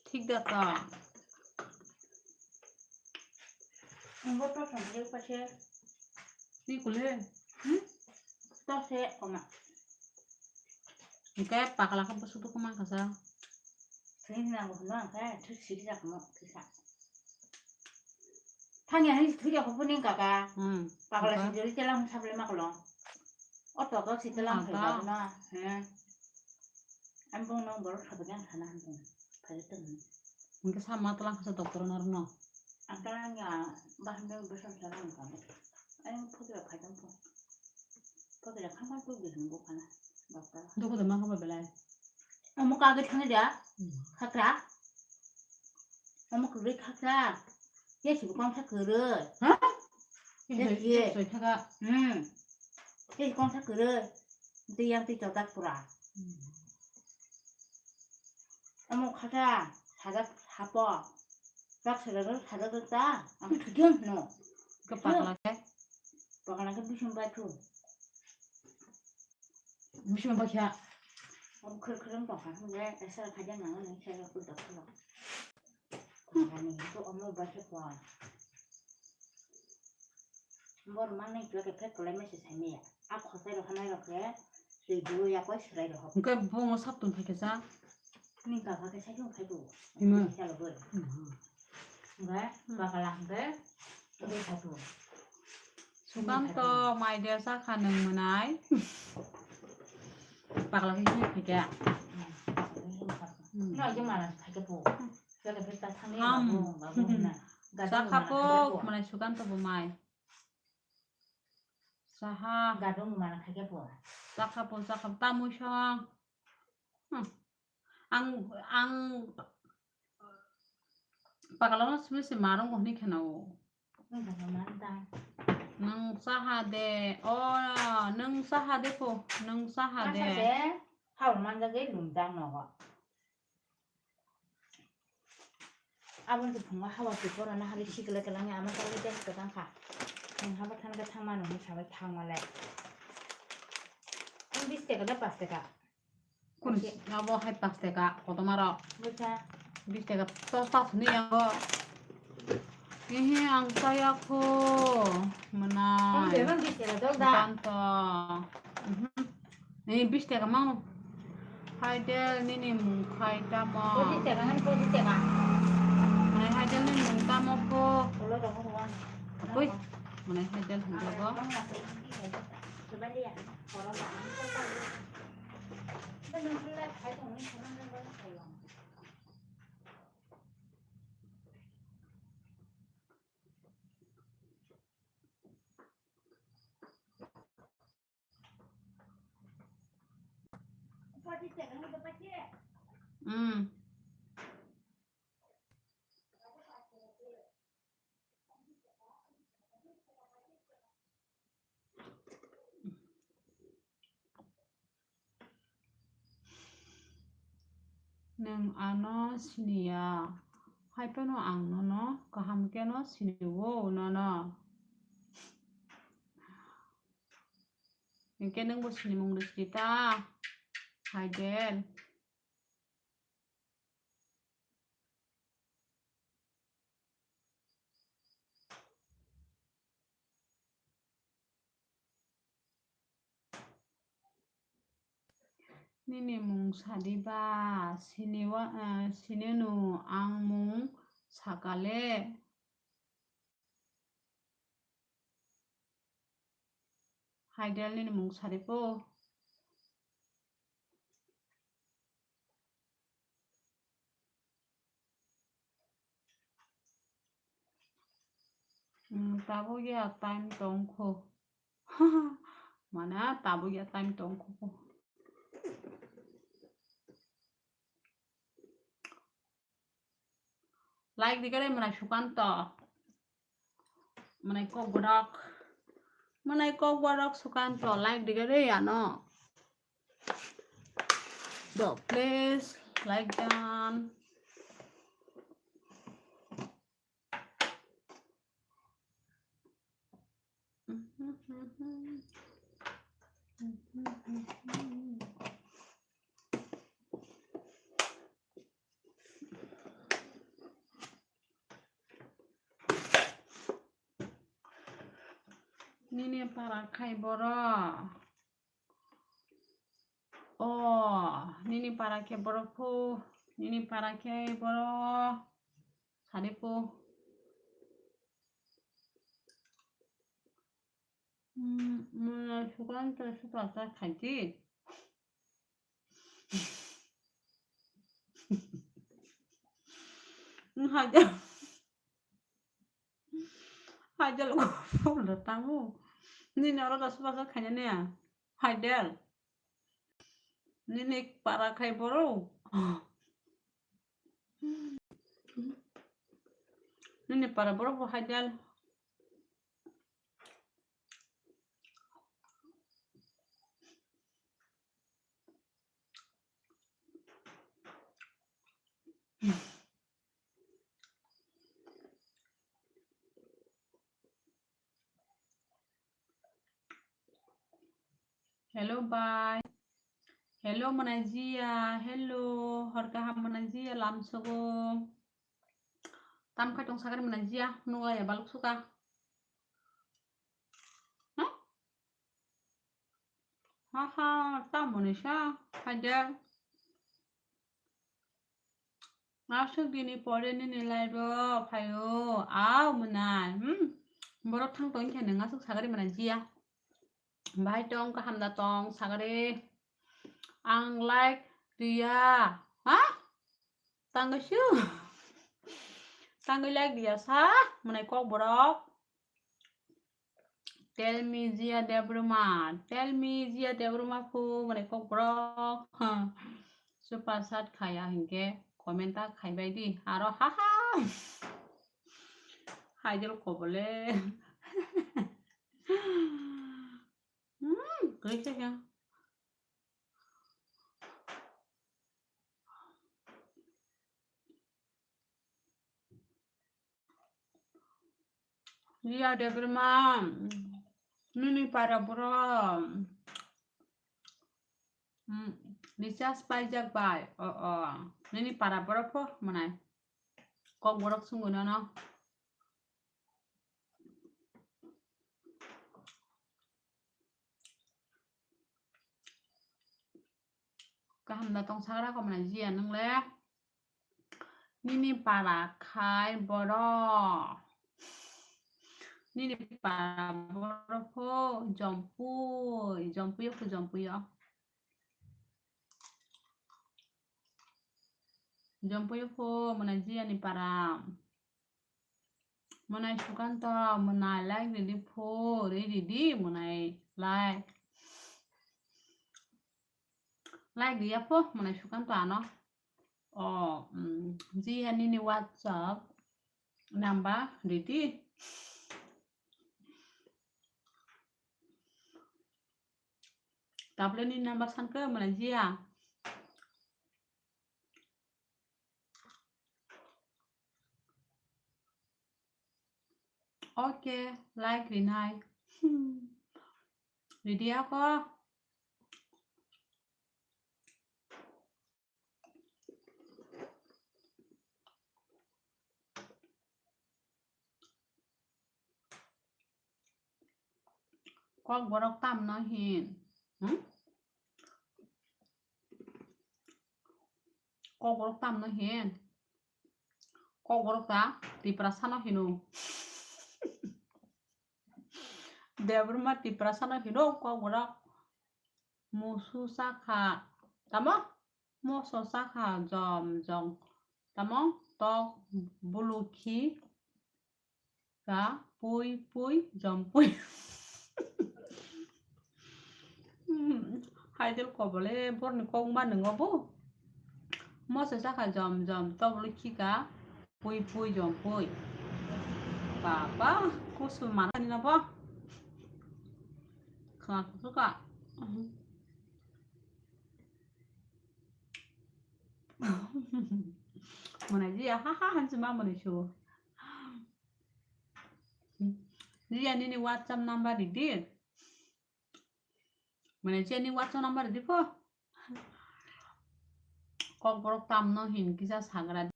Thik da ta. Ngo to thang je pa se. Ni kule. Hmm? To se koma. Engke pakla khe bwswk dukhu mankha sa. Thwini nango hwnba ang khe thwk siri jak mo thwisa. Thangya hwnwi thwija hopuni kaka. Hmm. Pakla sijoli telang saple maklo. O toko si telang phai ba na. Hmm. Ang bong nang borok sabai yang sana hwnwi. Phai tong. Engke sama telang khasa doctor narno. Ang telang ya bahan dong besar sana hwnwi. Ang phukira phai tong. Phukira khama tu bihun bo khana. Doctor. Doko de ma khama belai. Omo kagwi thangwi da? Hmm. Khakra? Omo kwrwi khakra? Yasibo kongsa kwrwi. Ha? Yes, yes. Soi thaka. Hmm. Yasi kongsa kwrwi. Twi yang twi chojak pura. Hmm. Omo khakra, sajak hapo. Chak sajak sajak ta. Ang thujung no. Ke pakla ke? Pakla ke bising batu. Bising bakya. Om khur khur tong kha hwnle, esa khaja nang nang sa ya kul ta kula. Ani to omo bakya kwa. Bor mang nai kla ke phek kla message hai me ya. A khotai ro hanai ro ke, sui du ya koi srai ro. Ke bongo sap tun phai ke sa. Ning ka ka ke sai tun phai du. Ima. Chalo bor. Ima. Hwnkhe, hmm, pakla hwnkhe, ri thatu. Sukanto, hmm, mai de sakha nwng mwnai. Pakla khe himwi phaikha. Hmm, pakla khe himwi phaikha. Hmm. No, je mala phaikha po. Hmm. Jole beta thangni ham, babu, babu, hmm, na. Gadung sakha mala po, phaikha po. Mwnai Sukanto bo mai. Saha. Gadung mala phaikha po. Sakha po, sakha po. Tamui song. Hmm. Ang, ang pakla no simi se marung hwnwi kheno. Nwng saha de, o, nwng saha de po, nwng saha de. Hao manjak de lum dang nogo. Aboni phungo hawa se pora na hari sikla kelang ama kali test ka tang kha. Nwng haba than ka thang mano hwn sabai thang male. Nwng bis teka da pas teka. Kun abo hai pas teka, kotomaro. Busa. Bis teka, tos tas ni yango. Ihi ang saya ko. Mana. Ang bebang bis teka dol da. Bukan to. Mhm. Ini bis teka mau. Hai del nini mung khai tamo. Pojis teka kan pojis teka. Mana hai Haidel ni mung tamo kho? Ui, mane Haidel hwnjago. Hmm. Nwng ano siniya, hai phano ang nono kaham khe no sinio nono. Hinkhe nwngbo sinimung rwsdi ta, Haidel. Nini mung sadi ba, sini wa, eh, sini no ang mung sakale. Haidel nini mung sadi po. Hmm, tabuk ya time tongkho. Mana tabuk ya time tongkho. Like di kare mwnai Sukanto. Mwnai Kokborok. Mwnai Kokborok Sukanto. Like di kare ano. Do please like dan. Nini para khai boro. O, nini para khe boro phu, nini para khe boro sadi phu. Hmm, mwnai Sukanto Sukanto khaidi. Haidel. Haidel ko phola tango. Nini oro da Sukanto khaina niya. Haidel. Nini para khai boro. Nini para boro bo Haidel. Hello, bye. Hello, Manajia. Hello, hor kaham Manajia, lamsogo. Tam khai tong sakar Manajia, nugaya baluk suka. Huh? Haha, tamoni sa, Haidel. Aswk dini pore nini live o phaio, au mwnai, hmm? Borok thang tong khe nwng aswk sagari mwnai jiya. Bahai tong, kaham da tong, sagari. Ang like riya, ha? Tangwi su. Tangwi like riya sa, mwnai kok borok. Tell me Jia Debbarma. Tell me Jia Debbarma phu mwnai kok borok. Super chat khaya hinkhe comment ta khaibai di. Aro haha. Haidel kobole. Hmm, koi khe kya? Jia Debbarma, nini para boro, hmm, recharge paijak bai, o, o, nini para boro pho mwnai, kok borok sungwi nono. Kaham da tong sagra kok mwnai jiya nwng le. Nini para khai boro. Nini para boro pho Jompui, Jompui o pho Jompui o. Jompui o pho mwnai Jiya ni para. Mwnai Sukanto, mwnai like ridi pho, ridi di mwnai like. Like riya pho, mwnai Sukanto ano. O, mm, Jiya nini WhatsApp number ridi. Tablet ni number sanke mwnai Jiya. Okay, like rinai. Ridi ako. Kokborok tamno hin? Hmm? Kokborok tamno hin? Kokborok ta Tiprasano hino. Debbarma Tiprasano hino kokborok. Musu sakha. Tamo? Moso sakha jom jom. Tamo? Tok bulukhi. Ka pui pui Jompui. Hmm, haidel kobole borni kok ma nwngo bo. Moso sakha jom jom tobole khika pui pui Jompui. Baba, kusu manani na bo. Khna kusuka. Mwnai Jiya ha ha hansi ma mwnai su. Jiya nini WhatsApp number ridi. Mwnai Jiya ni WhatsApp number ridi pho. Kokborok tamno hin kisa sagra di.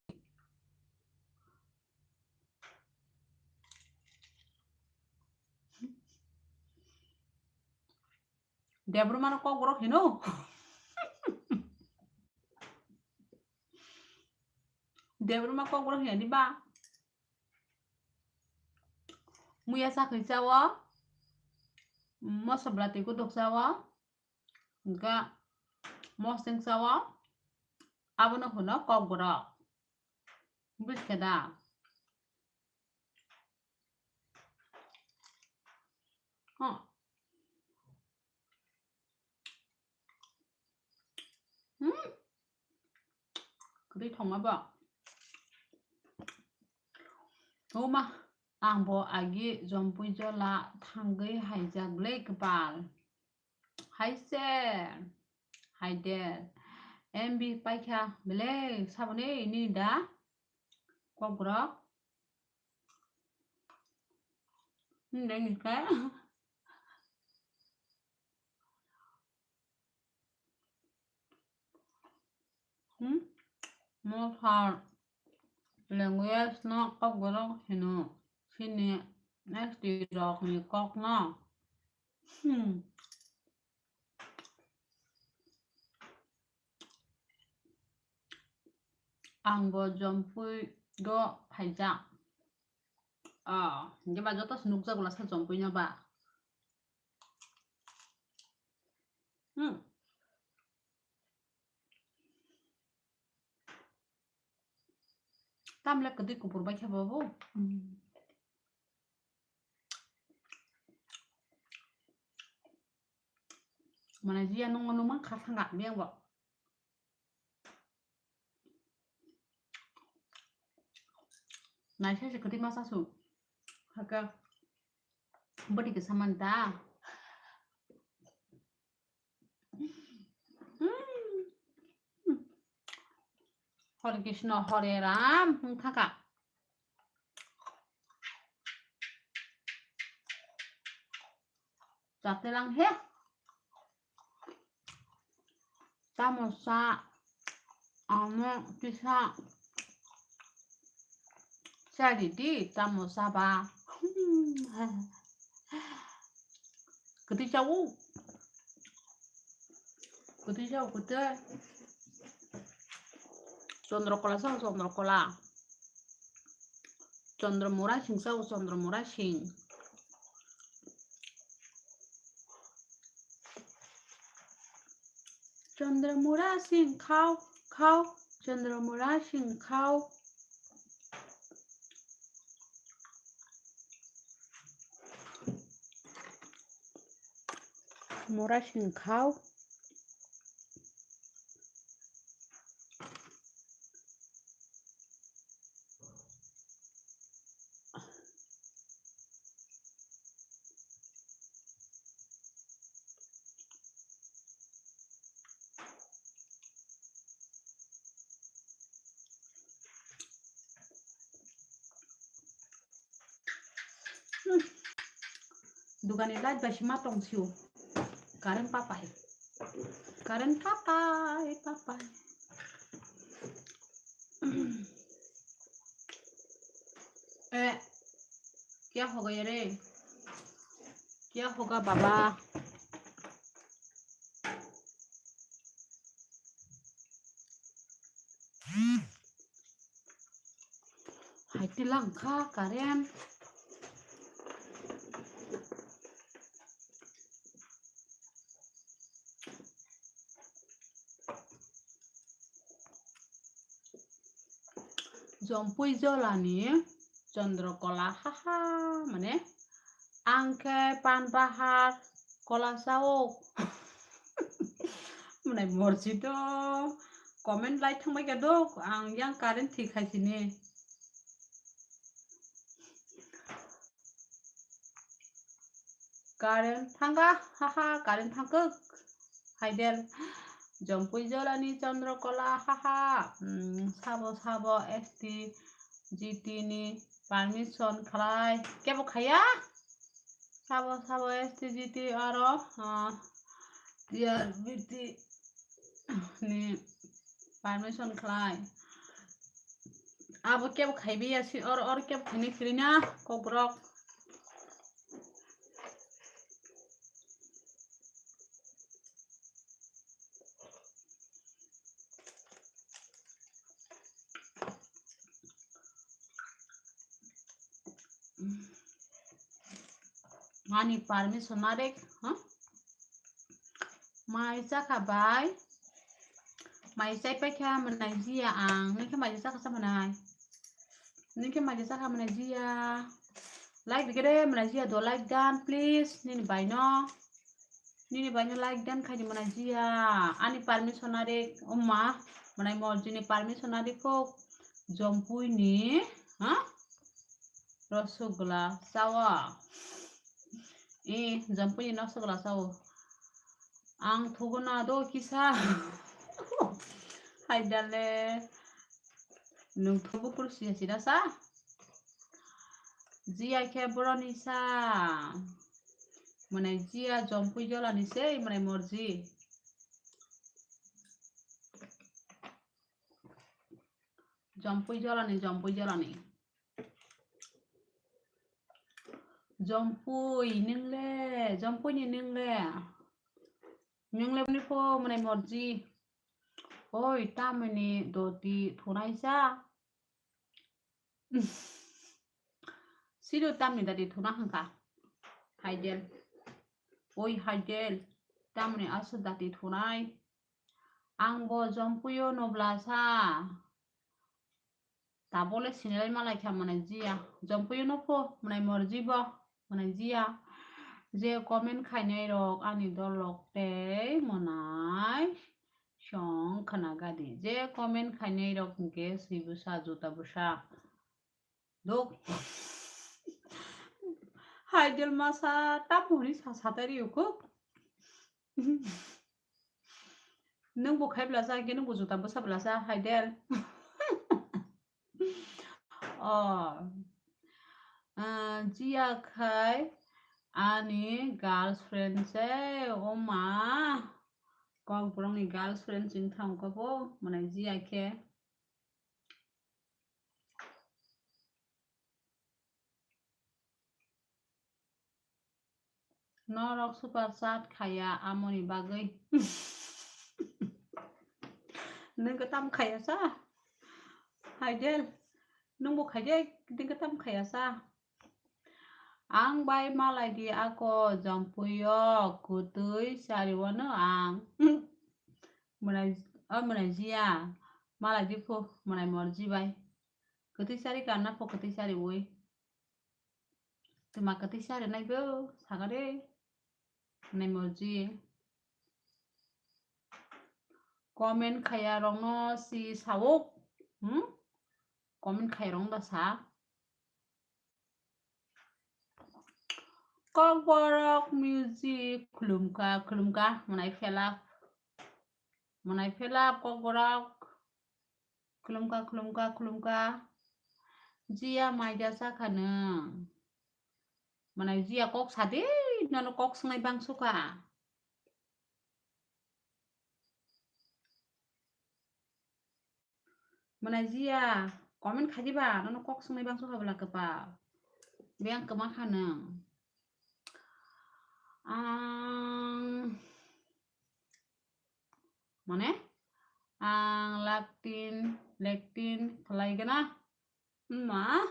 Debbarma no kokborok hino. Debbarma kokborok hino di ba. Muya sakri chawo. Moso bwla twi kuduk chawo. Ga moseng chawo. Abono hino kokborok. Buiskhe da? Oh. Hmm. Kwtwi thongma bo. Homa, ang bo agi Jompui jola thangwi haijak le kwpal. Hai se, hai de. M B paikha belai saboni ni da. Kokborok. Nini khe. Hmm? Mothar language no kokborok hino. Chini S T rok ni kok no. Hmm. Ang bo Jompui go phaijak. Ah, hingke ba joto se nukjak bwla sa Jompui no ba. Hmm. Tamle kwtwi kupur bai khe bo bo. Hmm. Mane jiya nungma nungma kha thangkha biyang bo. Naisai se kwtwi masa su. Haka bwtwi kisa man ta. Hmm. Hare Krishna, Hare Ram, wng thaka. Chate lang he. Tamo sa, amo kisa. Sari di, tamo sa ba. Kwtwi chawo. Kwtwi chawo, kwtwi. Chandrakala sao, Chandrakala. Chandramura Singh sao, Chandramura Singh. Chandramura Singh khao, khao, Chandramura Singh khao. Mura Singh khao. Hmm. Dugani light bai sima tong sio. Current papai. Current papai, papai. Eh, kya ho gaya re? Kya hoga baba? Hai tilang kha current. Jompui jolani Chandrakala, haha, mane, ang khe pan bahar kola sao. Mane, morsi do comment lai thangbai kha do, ang yang current thik khai sini. Current thangkha, haha, current thangkuk. Haidel, Jompui jolani Chandrakala, haha. Hmm, sabo, sabo, S T G T ni permission khlai. Kebo khaya? Sabo, sabo, S T G T aro, ah, T R B T ni permission khlai. Abo kebo khaibi ya si, or, or kebo khaini siri na, kokrok. Ani permission na rek, ha? Mai chakha bai. Mai chai pai kha mwnai jiya ang. Nini khe mai chakha sa mwnai. Nini khe mai chakha mwnai jiya. Like dikhe de mwnai jiya do like dan please. Nini bai no. Nini bai no like dan khai di mwnai jiya. Ani permission na rek umma. Mwnai morji ni permission na rek kok. Jompui ni. Ha? Rosogula sawa. Eh, Jompui ni rosogula sawa. Ang thugo na do kisa. Hai dale. Nung thugo kursi ya sida sa. Jiya khe boroni sa. Mane jiya Jompui jolani se, mane morji. Jompui jolani, Jompui jolani. Jompui nung le, Jompui ni nung le. Nung le ni pho mane morji. Oi, tamni doti thunai sa. Sido tamni dati thuna hangka. Haidel. Oi, Haidel. Tamni aso dati thunai. Ang bo Jompuio nobla sa. Tabole sinilai malai kha mwnai jiya. Jompuio no pho mwnai morji bo mwnai jiya. Je comment khainai rok ani dol rok tei mwnai song khna gadi. Je comment khainai rok hwnkhe swi bwsa juta bwsa. Dok. Haidel masa tapuri sa satari uko. Nung bo khai blasa, ke nung bo juta bwsa blasa, Haidel. Oh. Ah, jiya khai ani girlfriend se, oma. Kok borokni girlfriend ching thang kabo, mane jiya khe. Norok super chat khaya amoni bagwi. Nung khe tam khaya sa? Haidel, nwngbo khaide, dingkhe tam khaya sa. Ang bai malai di ako, jompuio kwtwi chariwano ang. Mwnai, o mwnai jiya, malai di phu, mwnai morji bai. Kwtwi chari ka na phu kwtwi chariwi. Twma kwtwi chari nai bo, saga de. Mwnai morji. Comment khaya rokno si sao. Hmm? Comment khaya rok da sa. Kokborok music khulumkha, khulumkha, mwnai phelap. Mwnai phelap kokborok. Khulumkha, khulumkha, khulumkha. Jiya maida sakha nwng. Mwnai jiya kok sadi, nono kok swngnai bang sukha. Mwnai jiya, comment khajiba, nono kok swngnai bang sukha bwla kwpal. Beng kwma kha nwng. Ang, mane, ang laktin, lektin khlai gana. Ma.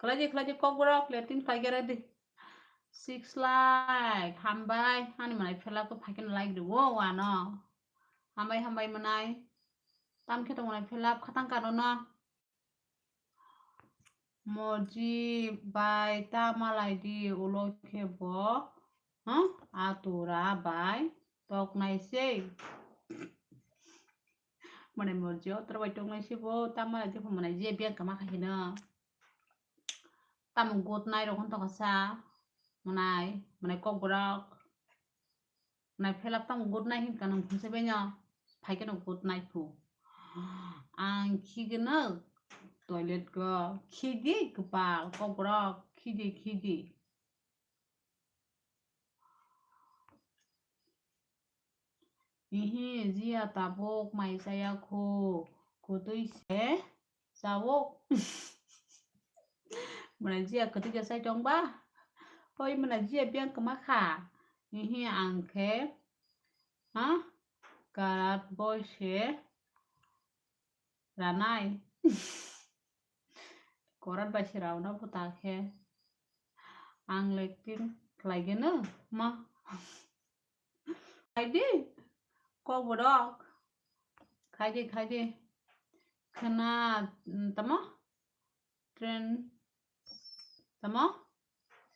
Khlai di, khlai di, kokborok, lektin khlai gana di. Six like, hambai, ani mwnai phelap ko phaikhe like di, wo, wano. Hambai, hambai mwnai. Tam khe tong mwnai phelap, khatang kano no. Morji bai ta malai di ulo khe bo, ha? Atura bai toknai sei. Mane morji otra bai toknai sei bo ta malai di pho mwnai je beng kama kha hino. Tamo good night rok hwn tokha sa mwnai, mwnai kokborok. Nai phelap tamo good night hinka nang phunse beno. Phaikhe no good night phu. Ang khigeno toilet go. Khidi kwpal kokborok. Khidi, khidi. Ihi, jiya tabuk mai chaya khu. Kutui se. Chawok. Mwnai jiya kwtwi jasai tong ba? Hoi mwnai jiya biyang kwma kha. Hihi ang khe, ha? Karat boise ranai. Korat bai se rauna bo ta khe. Ang lektin khlai geno ma. Khaidi, kokborok. Khaidi, khaidi. Khna, mm, tamo? Train, tamo?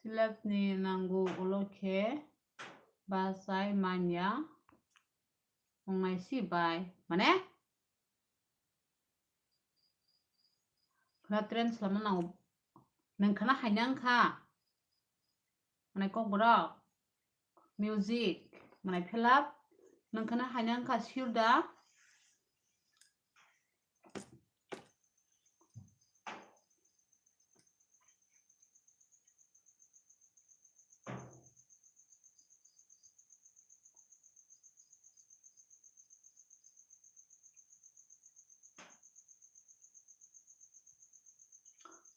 Slab ni nango ulo khe bachai manya. Wngnai si bai. Mane? Khna train salama nango. Nwng khna haina wngkha. Mwnai kokborok. Music. Mwnai phelap. Nwng khna haina wngkha sure da?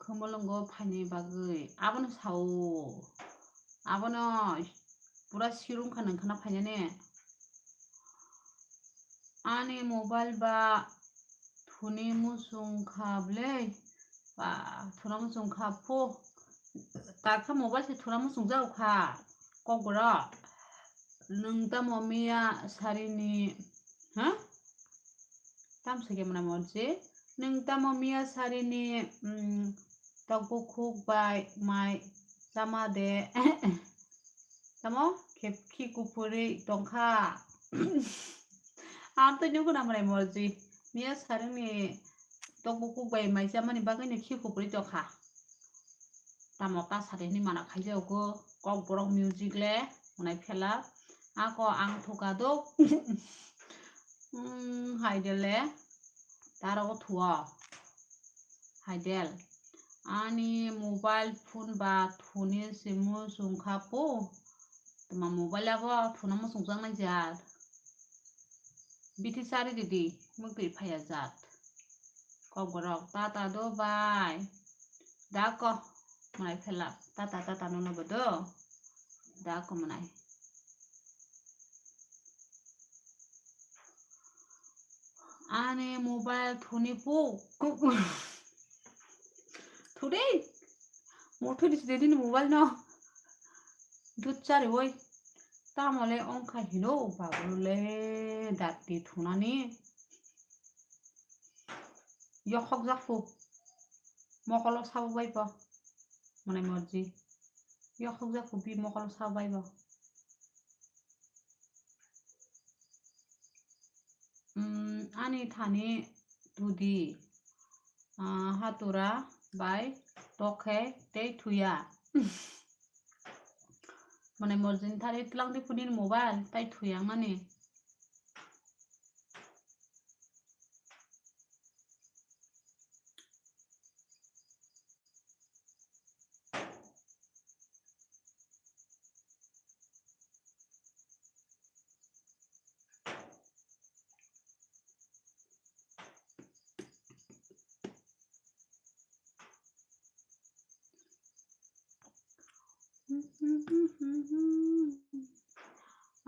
Khumulwngo phaini bagwi abono sao. Abono pura sirung kha nang khana phainani. Ani mobile ba thuni muchung kha bwle. Ba thuna muchung kha phu. Tarkha mobile se thuna muchung jao kha. Kokborok. Nwng tamo miya sarini, ha? Tam se kemana monsi. Nwng tamo miya sarini, mm, tok bukhuk bai mai chama de. Tamo khep khi kuphuri tongkha. Ang to nyugo na mwnai morji. Miya sarini tok bukhuk bai mai chamani bagwi no khi kuphuri tongkha. Tamo ta sari hwnwi mana khaijago, kokborok music le, mwnai phela. Ako ang thuka do. Hmm, haidel le, taro thuo. Haidel. Ani mobile phone ba thuni simu sungkha po. Tma mobile abo thuna muchungjaknai jat. Bithi sari didi, mukti phaya jat. Kokborok, tata do bai. Dako, mwnai phela, tata, tata nono bo do. Dako mwnai. Ani Ani mobile thuni pu. Thudi. Mo thudi sidi nini mobile no. Dut chari woi. Tamole ongkha hino babule dati thunani. Yokhok jakhu. Mokolo sabo bai po. Mane morji. Yokhok jakhu bi mokolo sabo bai po. Mm, ani thani tudi, ah, hatura bai tokhe tei thuya. Mane morjin thari tlang di phunin mobile tai thuya mani.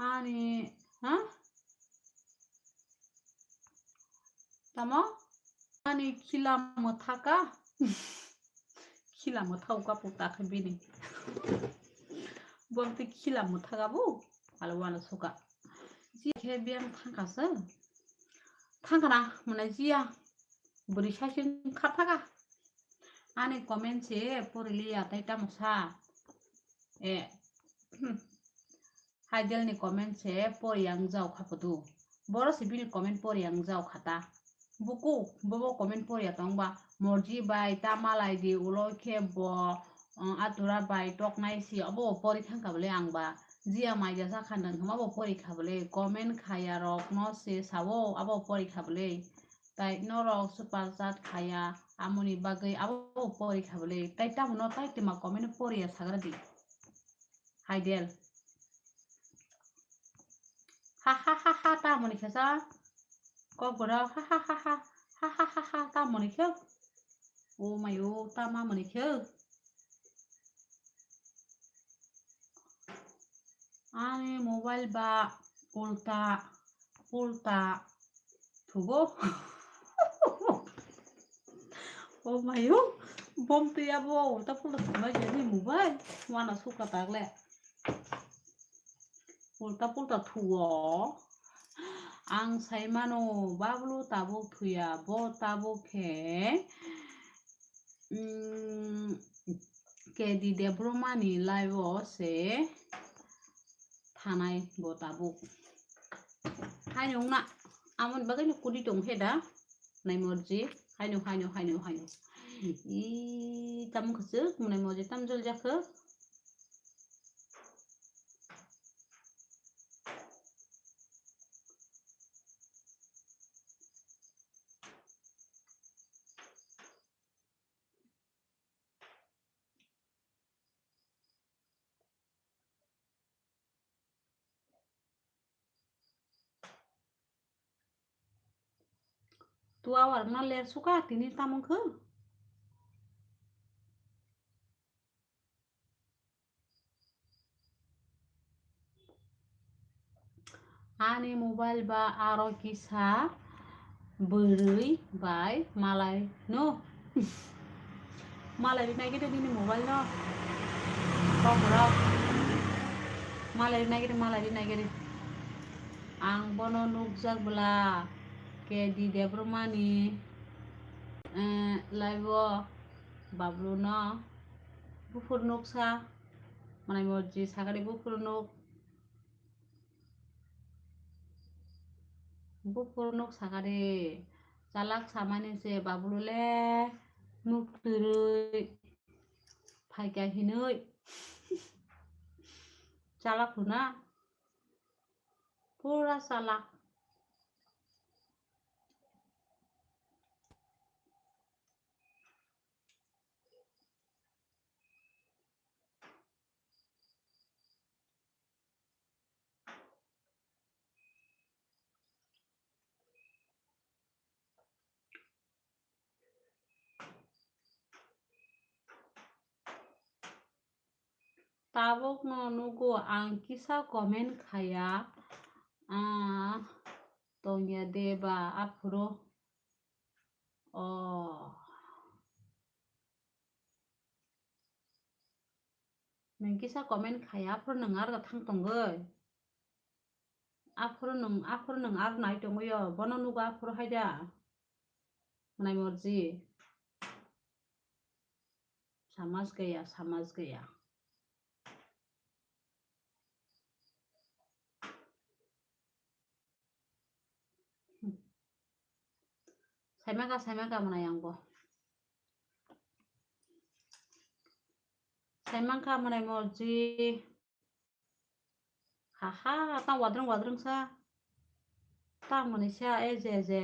Ani, ha? Tamo? Ani khila mwthaka? Khila mwthau ka puta khe bini. Bwrwi khila mwthaka bu? Alo wano suka. Ji khe biyang thangka se. Thangka na, mane jiya. Bwrwi saichung kha thaka. Ani comment se pori liya tai tamo sa. E. Hmm. Haidel ni comment se pori yang jao kha photo. Boro se bini comment pori yang jao kha ta. Buku, bobo comment pori ya tong ba. Morji bai ta malai di ulo khe bo, um, atura bai tok nai si obo pori thang kha bole ang ba. Jiya mai jasa kha nang hama bo pori kha bole. Comment khaya rok no se sao abo pori kha bole. Tai norok super chat khaya amoni bagwi abo pori kha bole. Tai tamo no tai tima comment pori ya sagra di. Haidel. Ha ha ha ha, ta mani khe sa. Kok gora ha ha ha ha. Ha ha ha ha, ta mani khe. O mayo, ta ma mani khe. Ani mobile ba ulta, ulta thugo. O mayo, bom twi abo ulta pulta thumbai jani mobile. Wana suka tagle. Ulta pulta thuo. Ang sai mano, Bablu tabuk thuya, bo tabuk khe, mm, K D Debbarma ni live o se thanai bo tabuk. Haino wngna, amoni bagwi no kudi tong khe da, nai morji, haino, haino, haino, haino. I, tamo kwchwk, nai morji, tam jol jakho. Two hour no ler suka tini tamung khe. Ani mobile ba aro kisa bwrwi bai malai no. Malai ri nai gede nini mobile no. Kok rok. Malai ri nai gede, malai ri nai gede. Ang bono nukjak bwla K D Debbarma ni, eh, live o Bablu no buphur nuksa. Manai morji sakari buphur nuk. Buphur nuk sakari chalak samani se Bablu le nuk twrwi phaikha hinwi chalak huna pura chalak. Tabuk no nugo ang kisa comment khaya, ah, tongya de ba aphuru. Oh. Nwng kisa comment khai, aphuru nwng arga thang tongwi. Aphuru nwng, aphuru nwng ar nai tongwi o, bono nugo aphuru hai da. Mwnai morji. Samaj gaya, samaj gaya. Saimaka, saimaka mwnai angbo. Saimaka mwnai morji. Haha, tang wadrwng wadrwng sa. Tang mwnai sa, e je, je.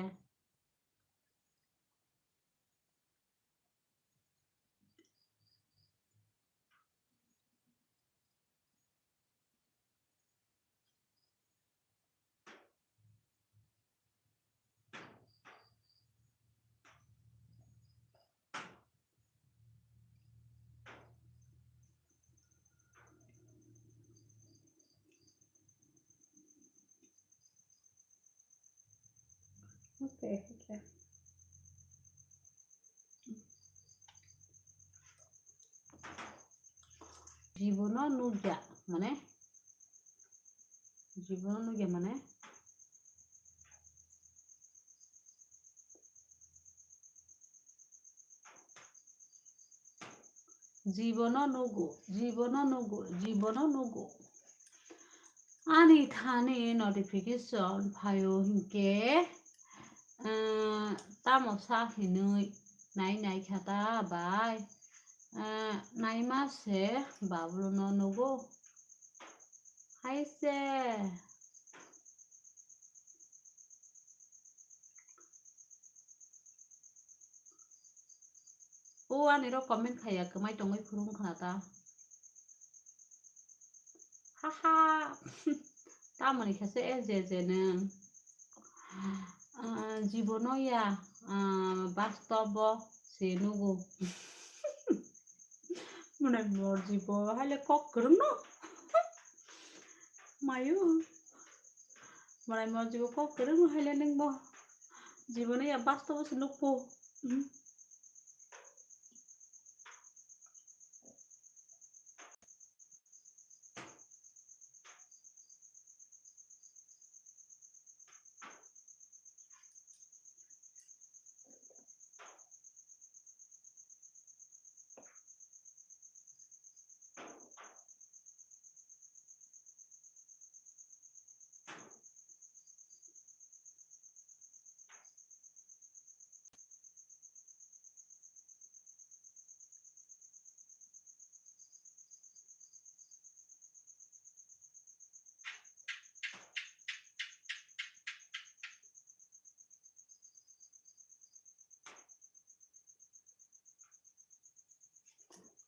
Okay, okay. Jibono nukya, mane? Jibono nukya, mane? Jibono nugo, jibono nugo, jibono nugo. Ani thani notification phaio hinkhe, eh, tamo sa hinwi nai nai kha ta bai. Eh, naima se Babluno nugo. Hai se. O ani rok comment khaiya, kwmai tongwi phuru wngkha na ta. Haha. Tamoni khe se S J J nwng. Ah, jibono ya, ah, bastobo se nugo. Mwnai morji bo haile kok kwrwngno. Mayu. Mwnai morji bo kok kwrwngno haile nwngbo. Jibono ya bastobo se nukpo. Hmm.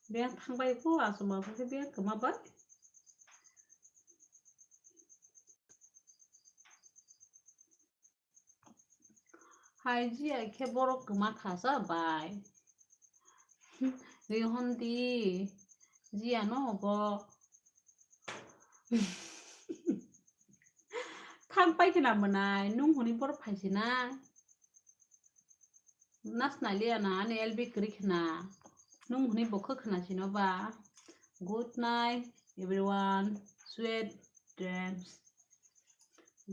Beng thangbai ko, aswk ma khe beng kwma bai. Hai ji ai khe borok kwma kha sa bai. Rihon di, ji ano bo. Thang pai khna mwnai, nung hwnwi borok phai sinai. Nasnai liya na, ani L B kwrwi khna. Nung hwnwi bo khe khna sino ba. Good night, everyone. Sweet dreams.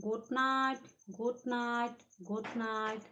Good night, good night, good night.